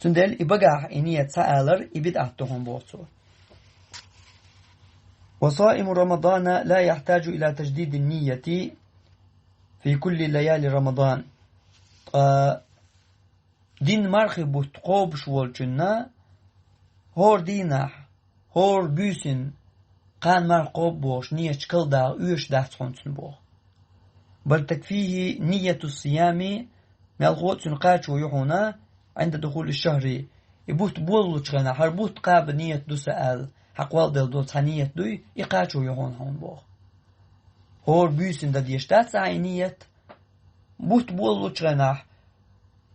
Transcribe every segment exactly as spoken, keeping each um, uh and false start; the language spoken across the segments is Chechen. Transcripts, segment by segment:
Цундела и багахь и ният ца алар, и бидӀат ду хьуна боху цо. وصائم رمضان لا يحتاج إلى تجديد النية في كل ليالي رمضان. Ткъа дин мархи бутт кхобуш волчунна хӀора дийнахь, хӀора буьйсанна кхана марха кхобу бохуш, нияташ кхалдаха оьшуш дац хьуна цуьнан боху. بل تكفيه نية الصيام, мелхо а цуьнан кхачо ю хьуна, عند دخول الشهر, и бутт болалучу хенахь, хӀара бутт кхаба ният ду сан аьлла, хьан кхолладелла долу цхьа ният дуй, и кхачо ю хьуна хьуна боху. ХӀора буьйсанна дан дезаш дац ахьа и ният. Бутт болалучу хенахь,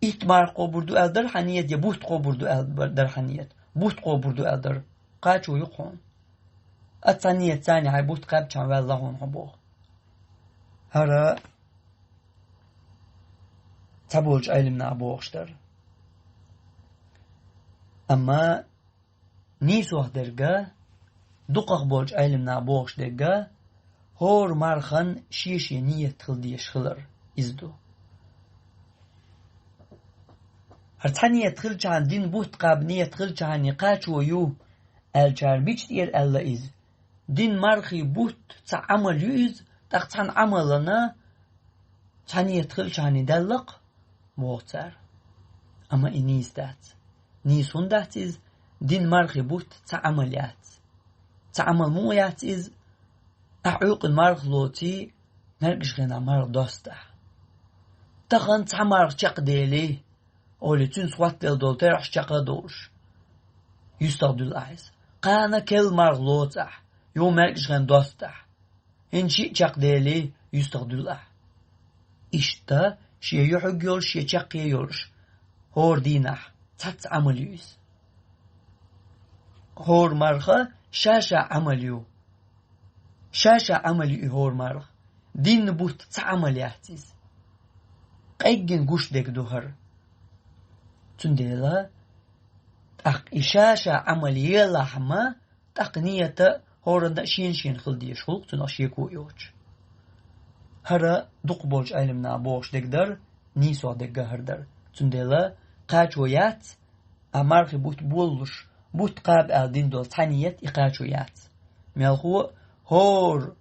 итт марха кхобур ду аьлла дара хьан ният, я бутт кхобур ду аьлла дара хьан ният? Бутт кхобур ду аьлла дара. Кхачо ю хьуна. Аса цхьа ният царна хьайн бутт кхаьбчахьана ваьлла хьуна хьо боху. ХӀара цхьаболчу Ӏелам наха бохуш дара. Амма нийсох дерг, дукхах болчу Ӏелам наха бохуш дерг, хӀора мархан шен-шен ният хила дезаш хилар иза ду. ХӀара цхьа ният хилчахьана, дин бутт кхаба ният хилчахьана, и кхачо ю аьллачара мича тӀера аьлла иза? Дин мархий бутт цхьа Ӏамал ю иза, тӀаккха цхьана Ӏамалана цхьа ният хилчахьана даьлла-кх, боху цара. Амма и нийса дац. Нийса хӀунда дац иза? Дин мархий бутт цхьа Ӏамал яц. Цхьа Ӏамал муха яц иза? Ахь Ӏуьйкъана марха лоций, маьркӀажа хенахь марха досту ахь. Тахана цхьа марха чекхдели, олий, цуьнца хӀоттаделла долу терахьаш чекх а долуш, юьстах дуьллу ахь иза. Кхана керла марха лоцу ахь, юха маьркӀажа хенахь досту ахь. ХӀинца шиъ чекхдели, юьстах дуьллу ахь. Иштта шен юьхьиг йолуш, шен чекхе йолуш, хӀора дийнахь цхьацца Ӏамал ю иза. ХӀора марха ша-ша Ӏамал ю. Ша-ша Ӏамал ю и хӀора марха. Динна бутт цхьа Ӏамал яц иза. Къеггина гуш дерг ду хӀара. Цундела тӀаккха и ша-ша Ӏамал елахь ма, тӀаккха ният а хӀоранна а шена-шена хила дезаш хуьлу-кх, цунах шеко а йоцуш. ХӀара дукхахболчу Ӏелам наха бохуш дерг дара, нийсох дерг а хӀара дара. Цундела кхачо яц, а мархи бутт болалуш, бутт кхаба аьлла дина долу цхьа ният и кхачо яц. Мелхо а хӀора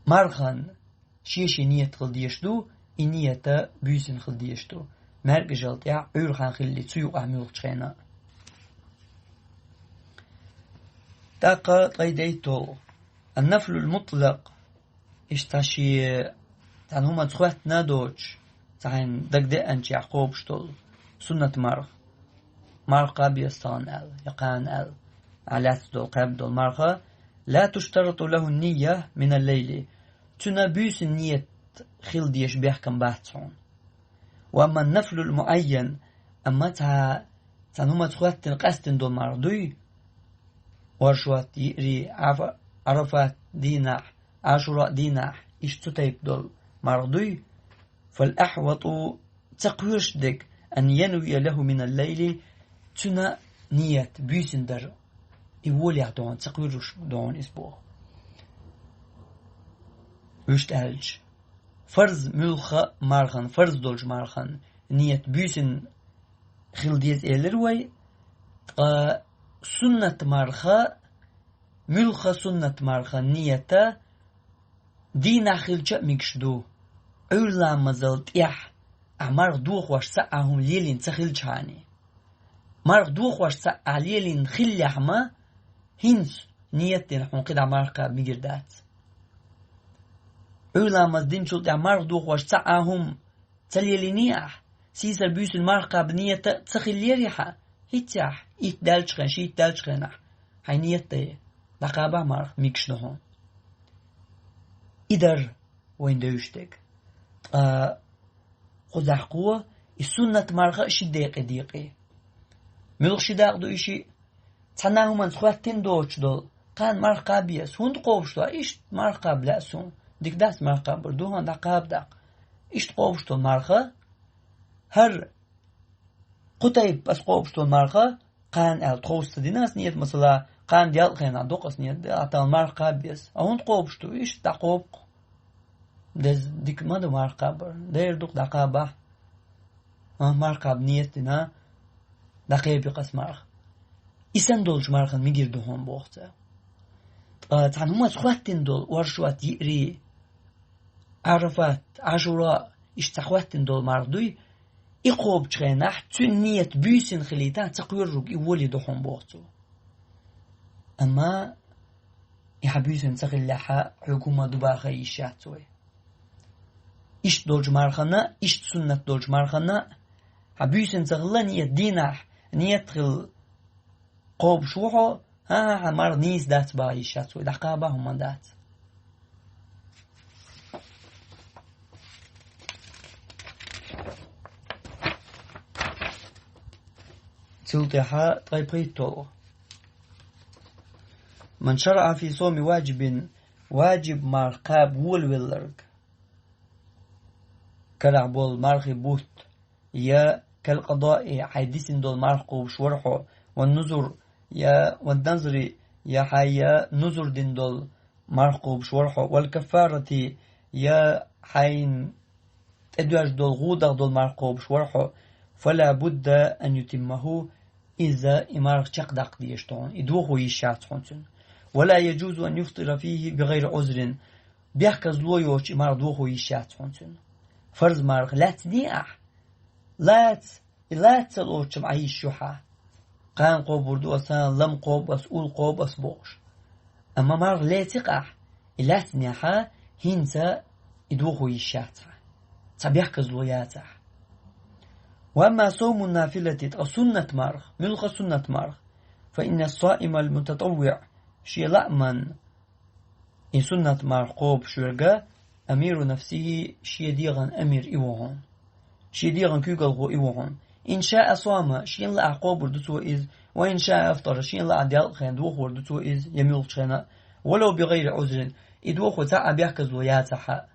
мархан шен-шен ният хила дезаш ду, и ният а буьйсанна хила дезаш ду. МаьркӀажалла тӀехь Ӏуьйрхан хилли цу юкъахь муьлххачу хенахь а. ТӀаккха ткъе дейтталгӀа. النفل المطلق. Иштта шен цхьана хӀуманца хӀоьттина а доцуш, цхьаьна дагадеанчех кхобуш долу суннат марха. Марха кхаба еза тахана аьлла, я кхана аьлла, ахь лаьцна долу, кхаьбна долу марха. لا تشترط له النية من الليل. Цуьнан буьйсанна ният хила дезаш бехкам бац хьуна. وأما النفل المعين, амма цхьа, цхьана хӀуманца хӀоьттина, къаьстина долу марха дуй, оршот, йиъри, Ӏафа-, Ӏарафат дийнахь, Ӏашура дийнахь, иштта цу тайпа долу марха дуй, فالأحوط, ца кхоьруш дерг, أن ينوي له من الليل, цуьнан ният буьйсанна дара. И волехь догӀун, ца кхоьруш догӀун иза боху. Вуьшта аьлча, фарз муьлхха а мархан, фарз долчу мархан ният буьйсанна хила деза элира вай, ткъа суннат марха, муьлхха суннат мархан ният а дийнахь хилча а мегаш ду, Ӏуьйра ламазал тӀехь ахь марха дохош цхьа а хӀума лелийна ца хилчахьана. Марха дохош цхьа а ахь лелийна хиллехь ма, хӀинца ният дина хьуна кхидӀа марха кхаба мегар дац. Ӏуьйра ламаз динчул тӀаьхьа марха дохош цхьа а хӀума ца лелийний ахь, сийсара буьйсанна марха кхаба ният а ца хиллерий хьан, хӀинццехь, итт даьллачу хенахь, шийтта даьллачу хенахь, хьайн ният дай, дӀакхабахь марха, мегаш ду хьуна. И дара вайна девзаш дерг. Ткъа кхузахь кхо, и суннат марха а ши декъе декъе. Муьлха ши дакъа ду и шиъ? Цхьана хӀуманца хӀоьттина доцуш долу, кхана марха кхаба еза, хӀунда кхобуш ду, иштта марха кхаба лаьа суна, дика дац марха кхабар, ду хьуна дӀакхаба даккха. Иштта кхобуш долу марха, хӀара кху тайпа аса кхобуш долу марха, кхана аьлла тховса ца дина аса ният, масала, кхана делкъа хенахь доккха аса ният, а тахана марха кхаба еза. А хӀунда кхобуш ду, иштта дӀакхобу-кх. Деза дика ма ду марха кхабар, дера ду-кх, дӀакхабахь. А, марха кхаба ниет дина, дӀакхаба-кх ас марха. И санна долчу мархана мегар ду хьуна боху цо. Ткъа цхьана хӀумаца хӀоьттина долу оршот, йиъри, Ӏарафат, Ӏашура, иштта цхьа хӀоьттина долу марха дуй, и кхобучу хенахь цуьнан ниет буьйсина хилийтахь, ца кхоьруш и волий ду хьуна боху цо. Амма и хьан буьйсина ца хиллехь, хьоьга хӀумма ду баха йиш яц вай. Иштта долчу мархана, иштта суннат долчу мархана, хьан буьйсина ца хилла ниет дийнахь, ниет хилла кхобуш ву хьо, хӀан-хӀа-хӀа, марха нийса дац баха йиш яц вай, дӀакхаба хӀумма дац. Цул тӀаьхьа ткъе пхийтталгӀа. Ман шараӀа фи соми ваджибин, ваджиб марха кхаба волавелларг. Карахь болу мархий бутт, я кал къадаи, хьайн дисина долу марха кхобуш вара хьо, ван нузур, я ван назри, я хьайн я нузур дина долу марха кхобуш вара хьо, вал каффарати, я хьайн тӀедоьжна долу гӀудаха долу марха кхобуш вара хьо, фала будда ан ютиммаху, иза и марха чекхдаккха дезаш ду хьуна, и дохо йиш яц хьуна цуьнан. Вала яджузу ан юфтира фихи бигайри узрин, бехказло йоцуш и марха дохо йиш яц хьуна цуьнан. Фарз марха лаьцний ахь? Лаца, и лаца ца лоцучу Ӏан йиш ю хьан. Кхана кхобур ду аса, лам кхобу ас, ул кхобу ас бохуш. Амма марха леци-кх ахь, и лаьцнехьа, хӀинца и дохо йиш яц хьан. Цхьа бехказло яц ахь. Ва амма сомун нафилати, ткъа суннат марха, муьлхха суннат марха, фа инна ссаимал мутатаввиӀ, шен лааман, и суннат марха кхобуш верг, амиру нафсихи, шен дегӀан амир и ву хьуна. Шен дегӀан куьйгалхо и ву хьуна. Ин шаа сома, шена лаахь кхобур ду цо иза, ва ин шаа афтара, шена лаахь делкъа хенахь дохор ду цо иза, я муьлххачу хенахь, валав бигайри узрин, и дохо цхьа а бехказло яцахь а.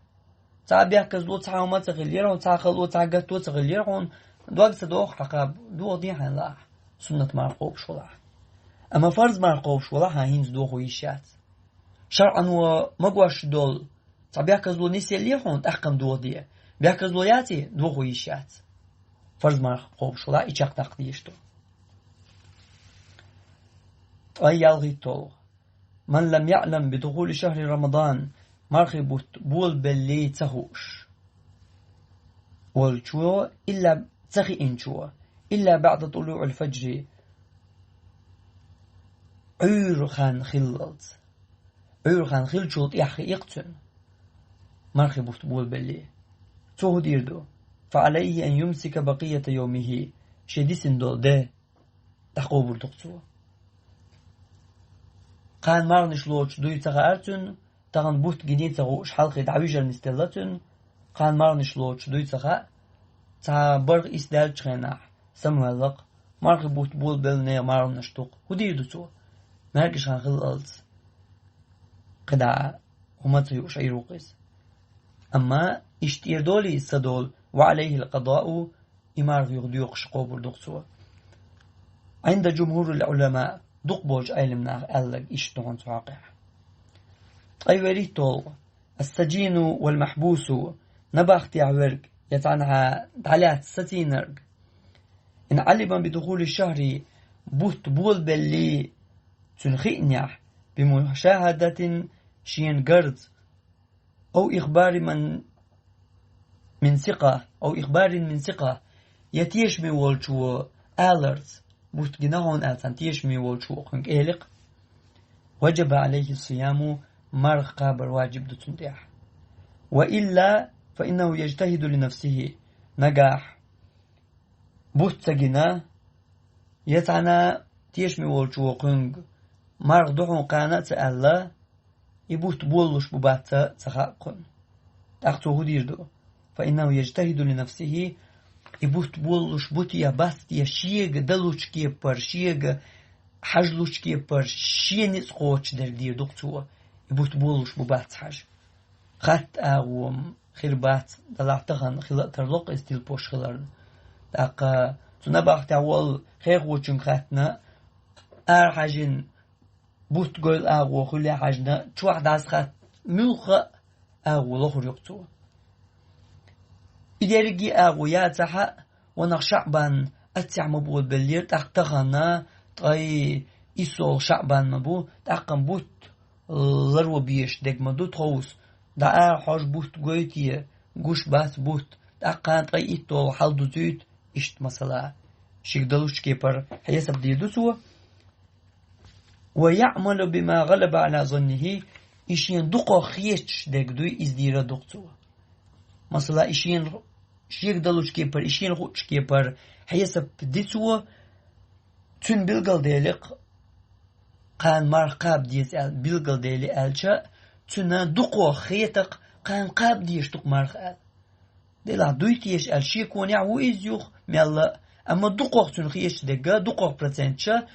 Цхьа а бехказло, цхьа хӀума ца хиллера хьуна, цхьа хало, цхьа гатто ца хиллера хьуна, дог ца доху хьан кхаба, дохаде хьайна лаахь, суннат марха кхобуш валахь. Амма фарз марха кхобуш валахь, хьан хӀинца дохо йиш яц. ШарӀано магош долу цхьа бехказло нисъелле хьуна, тӀаккха-м дохаде. Бехказло яций, дохо йиш яц. Фарз марха кхобуш валахь, и чекхдаккха дезаш ду. Ткъе ялхитталгӀа. Ман лам яълам бидухули шахри Рамадан, мархий бутт болабеллий ца хууш волчо, илла ца хиъначо, илла баъда тулуъил фаджри, Ӏуьйра хан хиллалц. Ӏуьйра хан хиллачул тӀаьхьа хиъ-кх цуьнан мархий бутт болабеллий. Цо хӀун дийр ду? Фа Ӏалайхи ан юмсика бакъията йовмихи, шен дисина долу де дӀакхобур ду-кх цо. Кхана марханаш лоцуш дуй ца хаьара цуьнан, тахана бутт гиний ца хууш, хьалхе дӀавижар нисделла цуьнан, кхана марханаш лоцуш дуй ца хаьа, цхьа барх-исс даьллачу хенахь самаваьлла-кх, мархий бутт болабелла нехан марханаш ду-кх. ХӀун дийр ду цо? МаьркӀажа хан хиллалц кхидӀа хӀума ца юуш Ӏийр ву-кх иза. Амма иштта тӀера долий иза ца долу, ва Ӏалайхил къадаъу, и марха юха доькъуш кхобур ду-кх цо. Ӏинда джумхурил Ӏулама, дукха болчу Ӏелам наха аьлларг иштта ду хьуна цу хьокъехь. Ткъе вуьрхӀитталгӀа. Ас-саджину вал махьбусу, набахтехь верг, я цхьанхьа дӀалаьцна сацийнарг. Ин Ӏалима бидухули шахри, бутт болабеллий цуьнан хиънехь, бимушахьадатин, шена гарза, ав ихбари ман мин сикъа, ав ихбарин мин сикъа, я тешаме волчо аларца, бутт гина хьуна аьлла цхьана тешаме волчо кхуьнга элира-кх, ваджаба Ӏалайхи сияму, марха кхабар ваджиб ду цунна тӀехь. Ва илла, фа иннаху яджтахиду ли нафсихи, нагахь бутт ца гина, я цхьана тешаме волчо кхуьнга марха ду хьуна кхана а ца аьлла, и бутт болалуш бу бац ца хаьа кхунна. ТӀаккха цо хӀун дийр ду? Фа иннаху яджтахиду ли нафсихи, и бутт болалуш бу те, бац те, шега далучу кепара, шега хьажлучу кепара, шен ницкъ кхочушдерг дийр ду-кх цо, и бутт болалуш бу бац хьажа. Хатта агӀо-м хир бац, делахь тахана хила а тарло-кх иза тилпаш хиларна. ТӀаккха цу набахтехь волу хехочуьнга хаьттина, арахьаьжжина, бутт гойла агӀо хуьлий хьаьжна, чохь дӀасахатта, муьлхха а агӀо лохур ю-кх цо. И дерриге а агӀо яцахь а, Ванах ШаӀбан аццехь ма болабеллера, тӀаккха тахана ткъе иссолгӀа ШаӀбан ма бу, тӀаккха бутт ларван безаш дерг ма ду тховса. ДӀа а хьожа бутт гойтий, гуш бац бутт, тӀаккха ткъе иттолгӀа хьалдузуьйту, иштта масала. Шега далучу кепара хьесап дийр ду цо. «ويعمل بما غلب على ظنه», и шена дукхох хеташ дерг дуй, иза дийр ду-кх цо. Масала, и шена шега далучу кепара, и шена хуучу кепара хьесап ди цо, цуьнан билгалдели-кх, кхана марха кхаба деза аьлла, билгалдели аьлча, цуьнан дукхох хета-кх, кхана кхаба дезаш ду-кх марха аьлла. Делахь дуй теша аьлла, шеконехь ву иза юха мелла а, амма дукхох цуьнан хеташ дерг, дукхох проценташа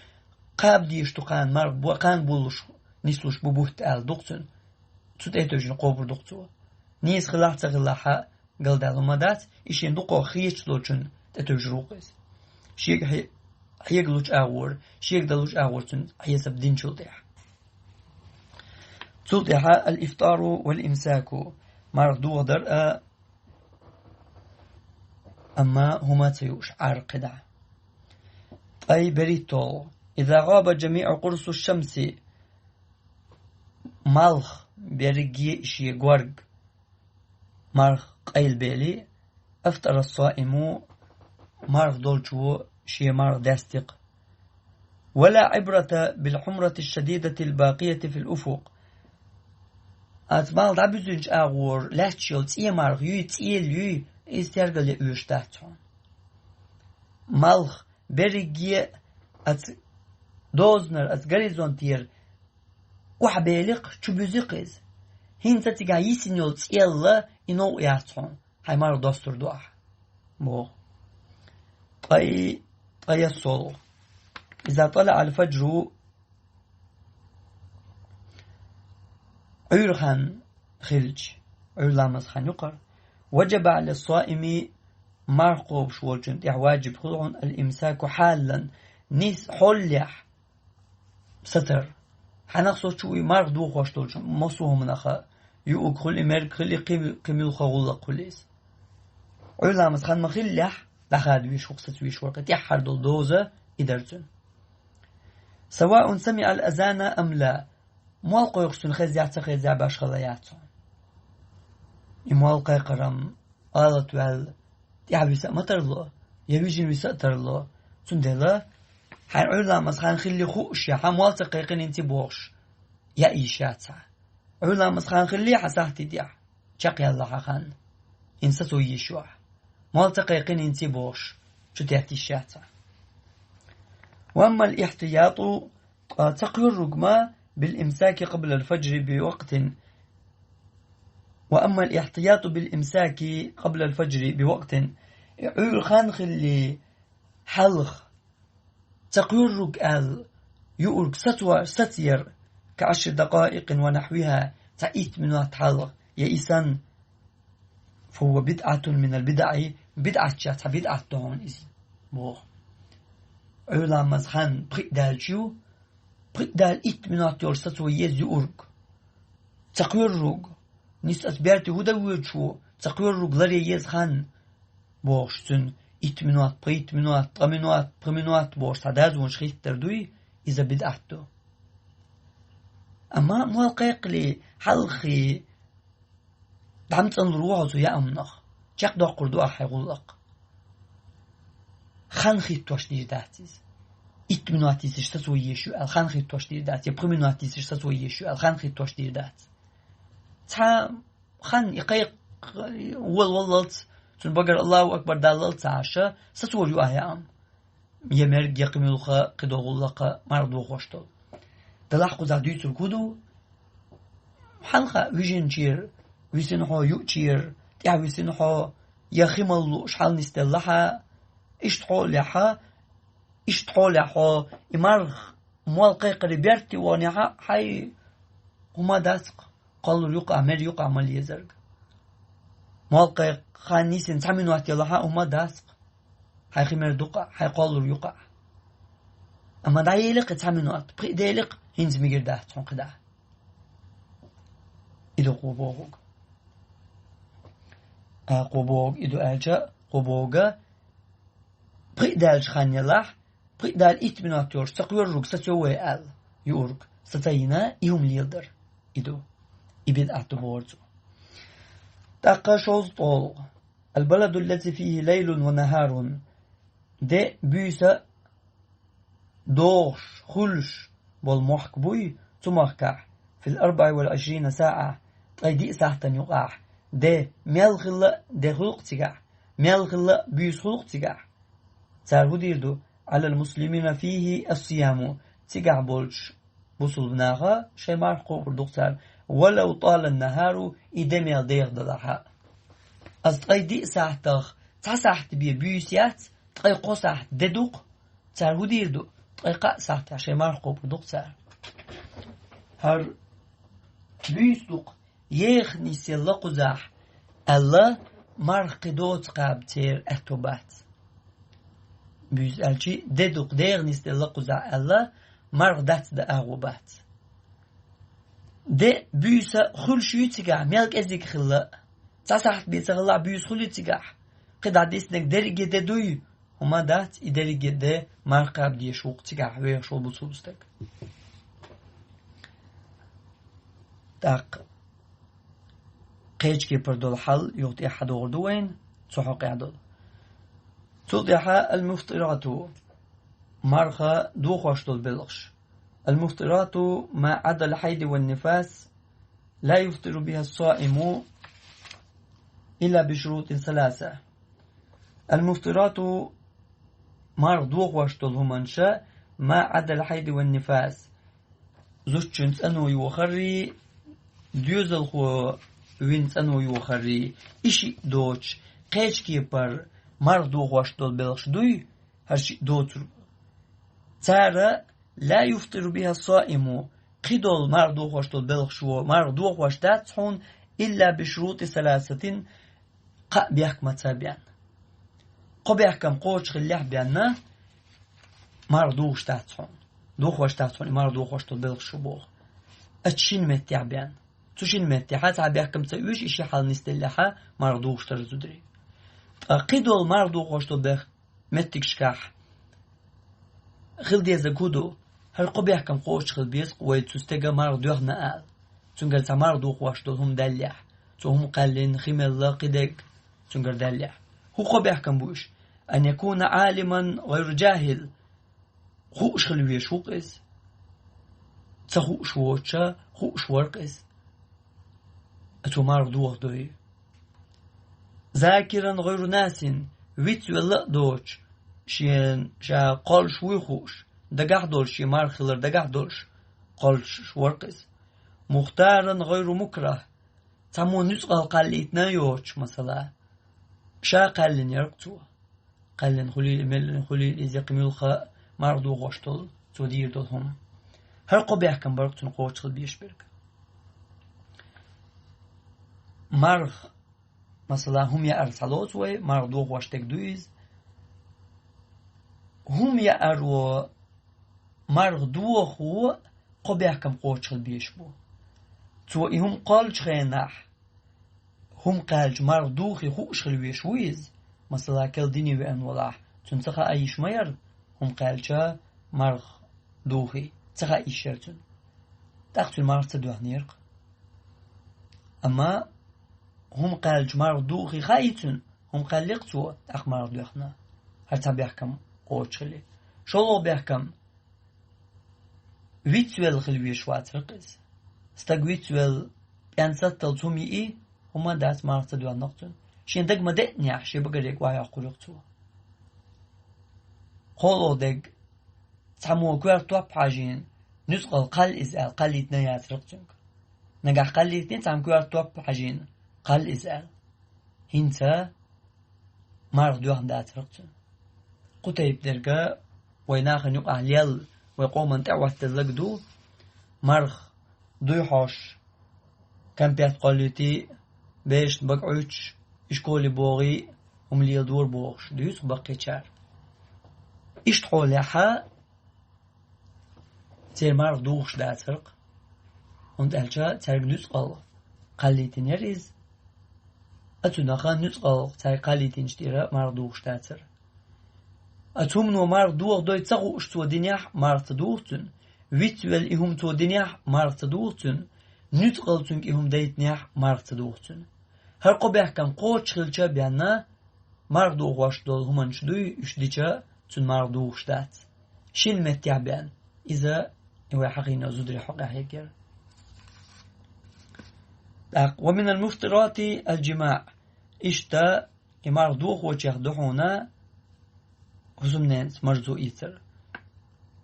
кхаба дезаш ду кхана марха бу-, кхана болуш, нислуш бу бутт аьлла ду-кх цуьнан. Цу тӀе а тевжина кхобур ду-кх цо. Нийса хилахь а, ца хилахь а, галдаьлла хӀума дац, и шена дукхох хеташ долчунна тӀе тевжар ву-кх иза. Шега хье-, хьегалучу агӀора, шега далучу агӀора цуьнан хьесап динчул тӀаьхьа. Цул тӀаьхьа «الإفطار والإمساك», марха дохадар а, амма хӀума ца юуш, Ӏар кхидӀа. Ткъе берхӀиттолгӀа: «إذا غاب جميع قرص الشمس», малх берриге а шен горга марха къайлабели, «أفطر الصائم», марха долчо шен марха даьсти-кх. «ولا عبرة بالحمرة الشديدة الباقية في الأفق». Оцу малх дӀабуьзинчу агӀора лаьтташ йолу цӀен марха юй, цӀела юй, иза тергал ян оьшуш дац хьуна. Малх берриге а оцу дозанара, оцу горизонтера охьабели-кх, чубуьзи-кх иза. ХӀинца цигахь йисина йолу цӀелла и новкъа яц хьуна, хьайн марха достур ду ахь, боху. Ткъе, ткъе яссолгӀа: «إذا طلع الفجر», Ӏуьйра хан хилча, Ӏуьйра ламаз хан юкъара, «وجب على الصائم», марха кхобуш волчун тӀехь ваджиб хуьлу хьуна, «الإمساك حالا», нийса хьолехь сацар. Хьанах со чу вуй марха дохош долчу массо а хӀуманах а, юург хуьлий, мерг хуьлий, кхин, кхин муьлхха гӀуллакх хуьлий иза. Ӏуьйра ламаз хан ма хиллехь, дӀахада веш ву-кх, саца веш вара-кх, тӀаьххьара долу доза и дара цуьнан. «سواء سمع الأذان أم لا», молла кхойкхуш цунна хеззехь а, ца хеззехь а башхалла яц хьуна. И молла кхайкхаран алат ваьлла, тӀаьхьа виса а ма тарло, я вижина виса а тарло. Цундела хьайн Ӏуьйра ламаз хан хилли хууш я хьан, молла ца кхайкхина хӀинца бохуш, яа йиш яц хьан. Ӏуьйра ламаз хан хилли хьан сахьтий тӀехь, чекхъяьлла хьан хан, хӀинца сацо йиш ю ахь. Молла ца кхайкхина хӀинца бохуш, чу тетта йиш яц хьан. «وأما الاحتياط», ткъа ца кхоьруг ма, «بالإمساك قبل الفجر بوقت». «وأما الاحتياط بالإمساك قبل الفجر بوقت». Ӏуьйра хан хилли хьалха ца кхоьруг аьлла, юург сацо-, сацаяр, «كعشر دقائق ونحوها», цхьа итт минот хьалха, я и санна, «فهو بدعة من البدع», бидӀатчех цхьа бидӀат ду хьуна иза, боху. Ӏуьйра ламаз хан пхиъ даьлча ю, пхиъ даьлла итт минот йолуш сацо еза юург. Ца кхоьруг, нийса оцу берте хӀун дан воьдуш ву, ца кхоьруг ларъян еза хан, бохуш цуьнан, итт минот, пхийтта минот, ткъа минот, пхи минот бохуш цхьа дозанаш хӀиттар дуй, иза бидӀат ду. Амма молла кхайкхале хьалххе, дӀа ма цӀанлур ву хьо цу яа хӀуманах, чекхдоккхур ду ахь хьайн гӀуллакх. Хан хӀиттош дийр дац иза. Итт минот йисаш сацо езаш ю аьлла, хан хӀиттош дийр дац, я пхи минот йисаш сацо езаш ю аьлла, хан хӀиттош дийр дац. Цхьа хан и кхайкх-, волаваллалц, цуьнан багара «Аллаху акбар» даллалц ца Ӏаш, сацор ю ахь яа хӀума. Я мерг, я кхин муьлхха, кхидолу гӀуллакх марха дохош долу. Делахь кхузахь дуьйцург хӀун ду? Хьан хаьа, вижинчера висина хьо, юучера тӀаьхьа висина хьо, я хи мала лууш хьал нисделла хьан, иштта хьолехь, иштта хьолехь хьо, и марха молла кхайкхаре берте ваханехь а, хьайн хӀума дац-кх, кхоллур ю-кх ахь, мер ю-кх ахь мала езарг. Молла кхайкха хан йисина цхьа минот елахь а, хӀума дац-кх. Хьайн хи мер ду-кх ахь, хьайн кхоллур ю-кх ахь. Амма дӀаели-кх и цхьа минот, пхиъ дели-кх, хӀинца мегар дац хьуна кхидӀа. И ду кхо бохург. А, кхо бохург и ду аьлча, кхо бохург, пхиъ даьлча хан ялахь, пхиъ дала итт минот йолуш ца кхоьрург сацо вай аьлла, юург сацайина, и хӀума леладар. И ду. И бидӀат ду бохура цо. ТӀаккха шовзткъолгӀа. البلد الذي فيه ليل ونهار. Де, буьйса догӀуш, хуьлуш болу мохк буй, цу махкахь, في الأربع والعشرين ساعة, ткъе диъ сахьтана юкъахь, де, мел хилла а де хуьлу-кх цигахь, мел хилла а буьйса хуьлу-кх цигахь. Цара хӀун дийр ду? على المسلمين فيه الصيام, цигахь болчу бусулба наха шайн марха кхобур ду-кх цара, ولو طال النهار, и де мел деха далахь а. Аса ткъе диъ сахьтах цхьа сахьт бен буьйса яц, ткъе кхо сахьт де ду-кх, цара хӀун дийр ду? Ткъе кхаа сахьтехь шайн марха кхобур ду-кх цара. ХӀара буьйса ду-кх, еха нисъелла кхузахь аьлла, марха кхин доцца кхаба церан аьтто бац. Буьйса аьлчи, де ду-кх, деха нисделла кхузахь аьлла, марха дац дан агӀо бац. Де, буьйса хуьлуш юй цигахь, мел кӀезиг хилла а. Цхьа сахьт бен ца хилла а буьйса хуьлий цигахь? КхидӀа диснарг дерриге де дуй? ХӀума дац, и дерриге де марха кхаба дезаш ву-кх цигахь вехаш волу бусулба стаг. ТӀаккха кхечу кепара долу хьал юха тӀехьа догӀур ду вайна, цу хьокъехь долу. Цул тӀаьхьа المفطرات, марха дохош долу белхаш. المفطرات ما عدا الحيض والنفاس لا يفطر بها الصائم إلا بشروط ثلاثة. المفطرات, марха дохош долу хӀуманаш, ما عدا الحيض والنفاس, зудчун цӀано йохаррий, доьзалхо вина цӀано йохаррий, и шиъ доцуш, кхечу кепара марха дохош долу белхаш дуй, хӀара шиъ доцург. Цара لا يفطر بها الصائم, кхидолу марха дохош долу белхашо марха дохош дац хьуна, إلا بشروط ثلاثة, кхаа бехкамца бен. Кхо бехкам кхочуш хиллехь бен, марха дохош дац хьуна. Дохош дац хьуна и марха дохош долу белхашо боху. Оцу шина меттехь бен. Цу шина меттехь цхьа бехкамца оьшу, и ши хьал нисделлехь, марха дохош дара зударий. Ткъа кхидолу марха дохош долу бех-, меттигашкахь хила дезарг хӀун ду? ХӀара кхо бехкам кхочуш хила беза-кх вай цу стеган марха доьхна ала. Цуьнгара цхьа марха дохош долу хӀума даьллехь, цо хӀума кхаьллина, хи мелла, кхидерг цуьнгара даьллехь. ХӀун кхо бехкам бу уьш? أن يكون عالما غير جاهل, хууш хила везаш ву-кх иза. Ца хууш воцуша, хууш вара-кх иза. Цо марха дохадой. ذاكرا غير ناس, вицвелла а доцуш, шен ша кхоллуш вуй хууш, дагахь долуш, шен марха хилар дагахь долуш, кхоллуш вара-кх иза. مختارا غير مكره, цхьаммо нуьцкъала кхаьллийтина а йоцуш, масала, ша кхаьллина яра-кх цо. Кхаьллина хуьлийла, меллина хуьлийла, иза кхин муьлхха а марха дохош долу, цо дийр долу хӀума. ХӀара кхо бехкам бара-кх цуьнан кхочуш хила безаш берг. Марха, масала, хӀума яар схьалоцу вай, марха дохош дерг ду иза. ХӀума яаро, марха дохо кхо бехкам кхочуш хила безаш бу. Цо и хӀума кхоллучу хенахь, хӀума кхаьлча марха духий хууш хила везаш ву иза. Масала, керла дине веана волахь, цунна ца хаа йиш ма яра, хӀума кхаьлча марха духий, ца хаа йиш яра цунна. ТӀаккха цуьнан марха ца доьхнера-кх. Амма хӀума кхаьлча марха духий хаий цунна, хӀума кхаьллера-кх цо, тӀаккха марха доьхна. ХӀара цхьа бехкам кхочуш хили. ШолгӀа бехкам, вицвелла хила везаш вацара-кх иза. Стаг вицвелла, пӀенсатталц хӀума йиий, хӀума дац, марха ца доьхна-кх цуьнан. Шен дага ма деънехь, шен багариг охьайоккхур ю-кх цо. КхоалгӀа дерг, цхьаммо коьрта топ хьажийна, нуьцкъала кхалла иза аьлла, кхаллийтина яцара-кх цуьнга. Нагахь кхаллийтина, цхьаммо коьрта топ хьажийна, кхалла иза аьлла. ХӀинца марха доьхна дацара-кх цуьнан. Кху тайпа дерг вай нахана юкъахь лелла, вай къоман тӀе а хӀоттаделларг ду, марха дуй хьош, кампет кхоллийтий, берашна бага Ӏуьттуш, и школе богӀий, хӀума леладора бохуш, дуьйцу-кх баккхийчара. Иштта хьолехь, церан марха духуш дацара-кх, хӀунда аьлча цаьрга нуьцкъала кхаллийтина яра иза. А цуьнан нуьцкъала цаьрга кхаллийтинчу тӀера марха духуш дацара. Оцу хӀумано марха дохадой ца хууш цо динехь, марха ца доху цуьнан. Вицвелла и хӀума цо динехь, марха ца доху цуьнан. Нуьцкъала цуьнга и хӀума дайтинехь, марха ца доху цуьнан. ХӀара кхо бехкам кхочуш хилча а бен, марха дохош долу хӀуманаш дуй, уьш дича, цуьнан марха дохуш дац. Шина меттехь бен. Иза и вай хьахийна зударий хьокъехь егира. ТӀаккха: «ومن المفطرات الجماع». Иштта, и марха дохочех ду хьуна хӀусамненца марзо ийцар.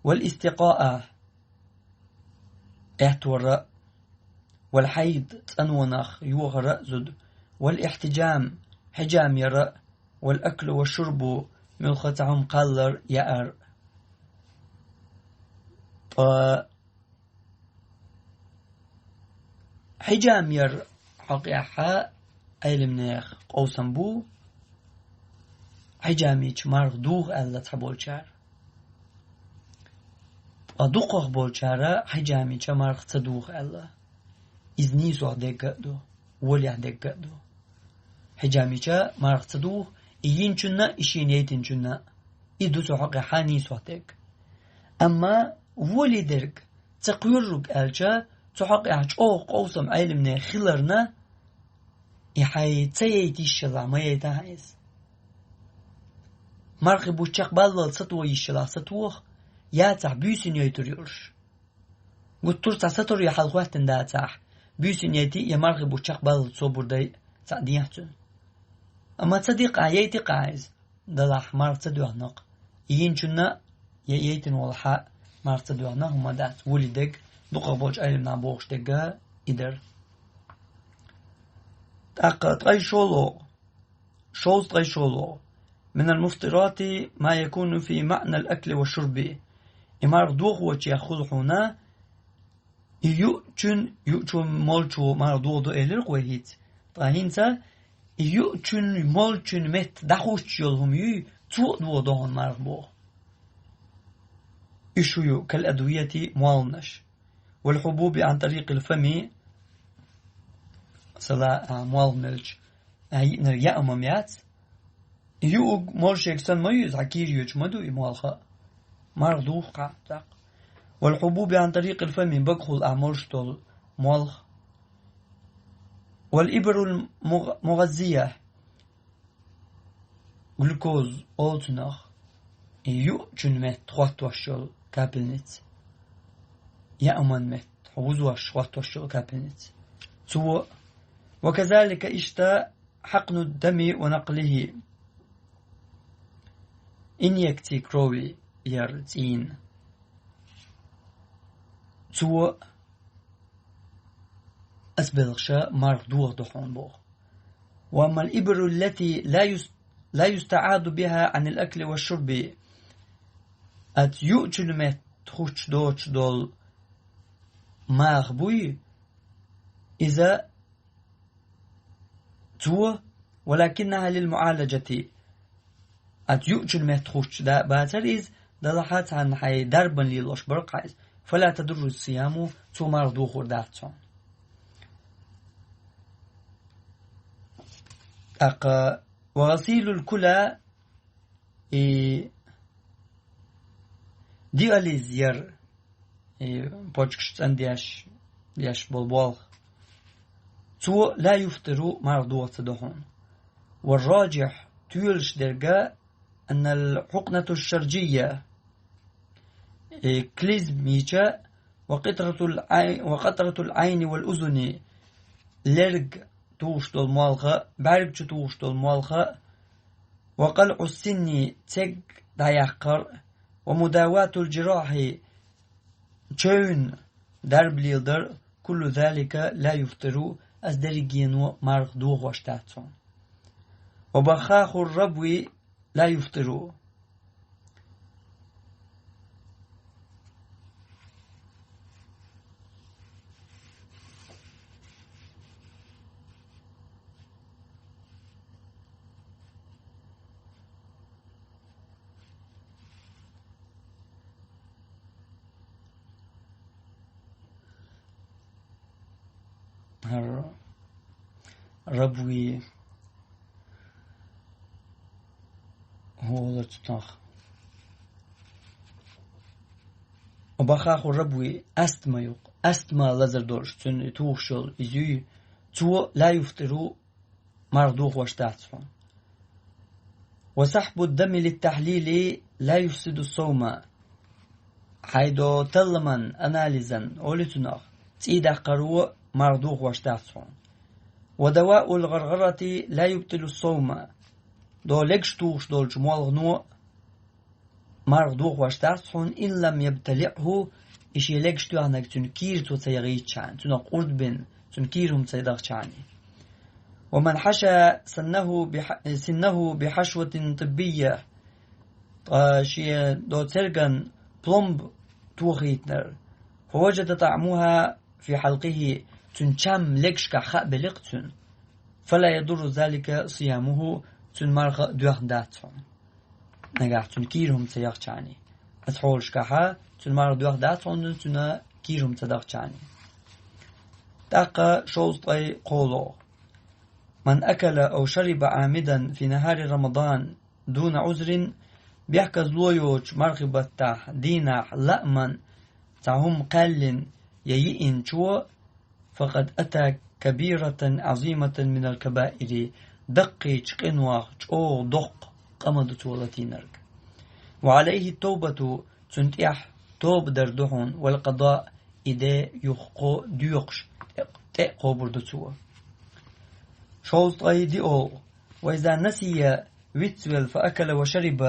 «والاستقاء», къеттор а, «والحيض», цӀанонах йохар а зуда, «والاحتجام», хьижам яр а, «والأكل والشرب», муьлхха цхьа хӀума кхаллар а, яар а. Ткъа хьижам яр хьокъехь Ӏеламнехан къовсам бу, хьижам йича марха доху аьлла цхьаболчара. Ткъа дукхахболчара хьижам йича марха ца доху аьлла. Иза нийсохь дегга а ду, волехь дегга а ду. Хьижам йича марха ца доху, и йинчунна а, и шена яйтинчунна а. И ду цу хьокъехь нийсохь дерг. Амма волий дерг, ца кхоьрург аьлча, цу хьокъехь чӀогӀа къовсам Ӏеламнехан хиларна, и хьайн ца яйта йиш ялахь, ма яйтахьа иза. Мархи бутт чекхбаллал сатоха йиш ялахь, сатоха, яцахь, буьйсанна яйтур йолуш. Гуттар а цхьа сатуре хьал хӀоьттина дацахь, буьйсанна яйти я мархи бутт чекхбаллал собар дай цхьаъ дехьа цуьнан. Амма ца дикъахь, яйти-кх иза, делахь марха ца доьхна-кх. И йинчунна а, я яйтина волахь а марха ца доьхна хӀума дац, волий дерг, дукхахболчу Ӏеламнаха бохуш дерг а и дара. ТӀаккха ткъе шолгӀа, шовзткъе шолгӀа: «من المفطرات ما يكون في معنى الأكل والشرب». И марха дохочех хуьлу хьуна, и юучун, юучо молчо марха дохадо элира-кх вай хӀинца. Ткъа хӀинца и юучун, молчун метта дӀахуьттуш йолу хӀума юй, цо а дохадо хьуна марха боху. Уьш хӀун ю, «كالأدوية», молханаш. «والحبوب عن طريق الفم». Масала, а, молха мелча, а, йиънарг яа хӀума-м яц. Юург молшерг санна ма ю иза, хьан кийра йоьдуш ма ду и молха. Марха духу-кх, тӀаккха. «والحبوب عن طريق الفم», багахула а молуш долу молха. «والإبر المغ-، المغذية». Глюкоза олу цунах, и юучун метта хӀоттош йолу капельница. Яа хӀуманна метта хьо вузош хӀоттош йолу капельница. Цо, «وكذلك», иштта, «حقن الدم ونقله». Инъекций крови яр цӀийнан. Цо, ас белхаша марха дохадо хьуна боху. «وأما الإبر التي لا يس-، لا يستعاذ بها عن الأكل والشرب». Ткъа юучун метта хӀуттуш доцуш долу маха буй, иза цо, «ولكنها للمعالجة». Ткъа юучун метта хӀуттуш да-, бацара иза, делахь а цхьанна хьайн дарбан лелош бара-кх иза. «فلا تضر الصيام», цо марха дохор дац хьуна. ТӀаккха «وغسيل الكلى», и диализ яр, и почкаш цӀандеш, деш болу болх. Цо «لا يفطر», марха доха ца до хьуна. «والراجح», тоьлуш дерг, «أن الحقنة الشرجية», и клизма йича, «وقطرة العي-، وقطرة العين والأذن», лерг тухуш долу молха, бӀаьрг чу тухуш долу молха, «وقلع السن», церг дӀаяккхар, «ومداواة الجراح», чевнна дарба леладар, «كل ذلك لا يفطر», ас дерригено марха дохош дац хьуна. «وبخاخ الربو لا يفطر». ХӀара рабви хӀолаца тах. وبخاخ الربو, астма ю-кх, астма лазар долуш, цуьнан и тухуш йолу иза юй, цо لا يفطر, марха дохош дац хьуна. وسحب الدم للتحليل لا يفسد الصوم. Хьайн долу талламан, анализан, олу цунах, цӀий даккхаро марха дохош дац хьуна. ودواء الغرغرة لا يبطل الصوم. Долу легаш тухуш долчу молхано марха дохош дац хьуна, إن لم يبتلعه, и шен легаш тоьхнарг цуьнан кийра цо ца яхийтичхьана, цунах къурд бина, цуьнан кийра хӀума ца дахчхьана. ومن حشى سنه بح-, سنه بحشوة طبية, ткъа шен долу церган пломба тохийтинарг, فوجد طعمها في حلقه, цуьнан чам легашкахь хаа белира-кх цуьнан, فلا يضر ذلك صيامه, цуьнан марха а доьхна дац хьуна. Нагахь цуьнан кийра хӀума ца яхчхьана. Оцу хьолашкахь цуьнан марха доьхна дац хьуна, цуьнан кийра хӀума ца дахчхьана. ТӀаккха шовзткъе кхоалгӀа. من أكل أو شرب عامدا في نهار رمضان دون عذر, бехказло йоцуш мархи баттахь дийнахь лааман цхьа хӀума кхаьллина я йиъинчо, فقد أتى كبيرة عظيمة من الكبائر, даккхийчу къинойх чӀогӀа доккха къа ма ду цо латийнарг. وعليه التوبة, цунна тӀехь тоба дар ду хьуна, والقضاء, и де юха кхо доькъуш, тӀе а кхобур ду цо. Шовзткъе диъолгӀа. وإذا نسي, вицвелла, فأكل وشرب,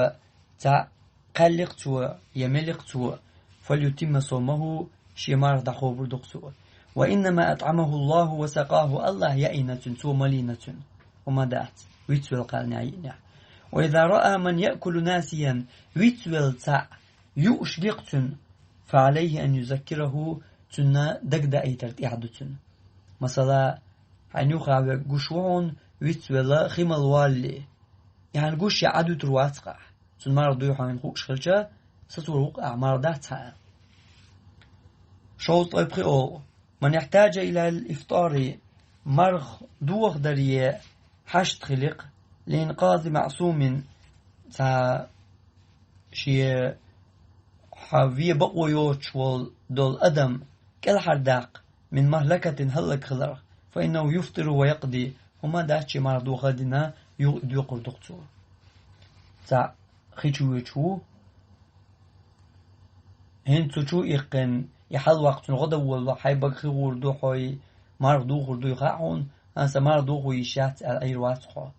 цхьаъ кхаьлли-кх цо я мели-кх цо, فليتم صومه, шен марха дӀакхобур ду-кх цо. وإنما أطعمه الله وسقاه, АллахӀа яийна цуьнан, цо малийна цуьнан, хӀума дац, вицвелла кхаьллинехь, йиънехь. وإذا رأى من يأكل ناسيا, вицвелла цхьаъ юуш ги-кх цуьнан, فعليه أن يذكره, цунна дагадаийтар тӀехь ду цуьнан. Масала, хьайна юха верг гуш ву хьуна, вицвелла хи мала валале, и хьайна гуш я Ӏадуьтур вац-кх ахь. Цуьнан марха дуй хьуна хууш хилча, сацор ву-кх ахь, марха дац хьан аьлла. Шовзткъе пхиолгӀа. من احتاج إلى الإفطار, марха дохадаре хьашт хили-кх, لإنقاذ معصوم, цхьа шен хьан вен бакъо йоцуш волу долу адам кӀелхьардаккха, من مهلكة, хӀаллакьхиларх, فإنه يفطر ويقضي, хӀума дац, шен марха доха а дина, юха и доькъур ду-кх цо. Цхьаъ хи чу воьдуш ву, хӀинца цу чу иккхина, и хьалаваккха цунна гӀо дан волавелла, хьайн бага хи гӀур ду, хьо и марха духур дуй хаьа хьуна, аса марха духур йиш яц аьлла Ӏийр вац хьо.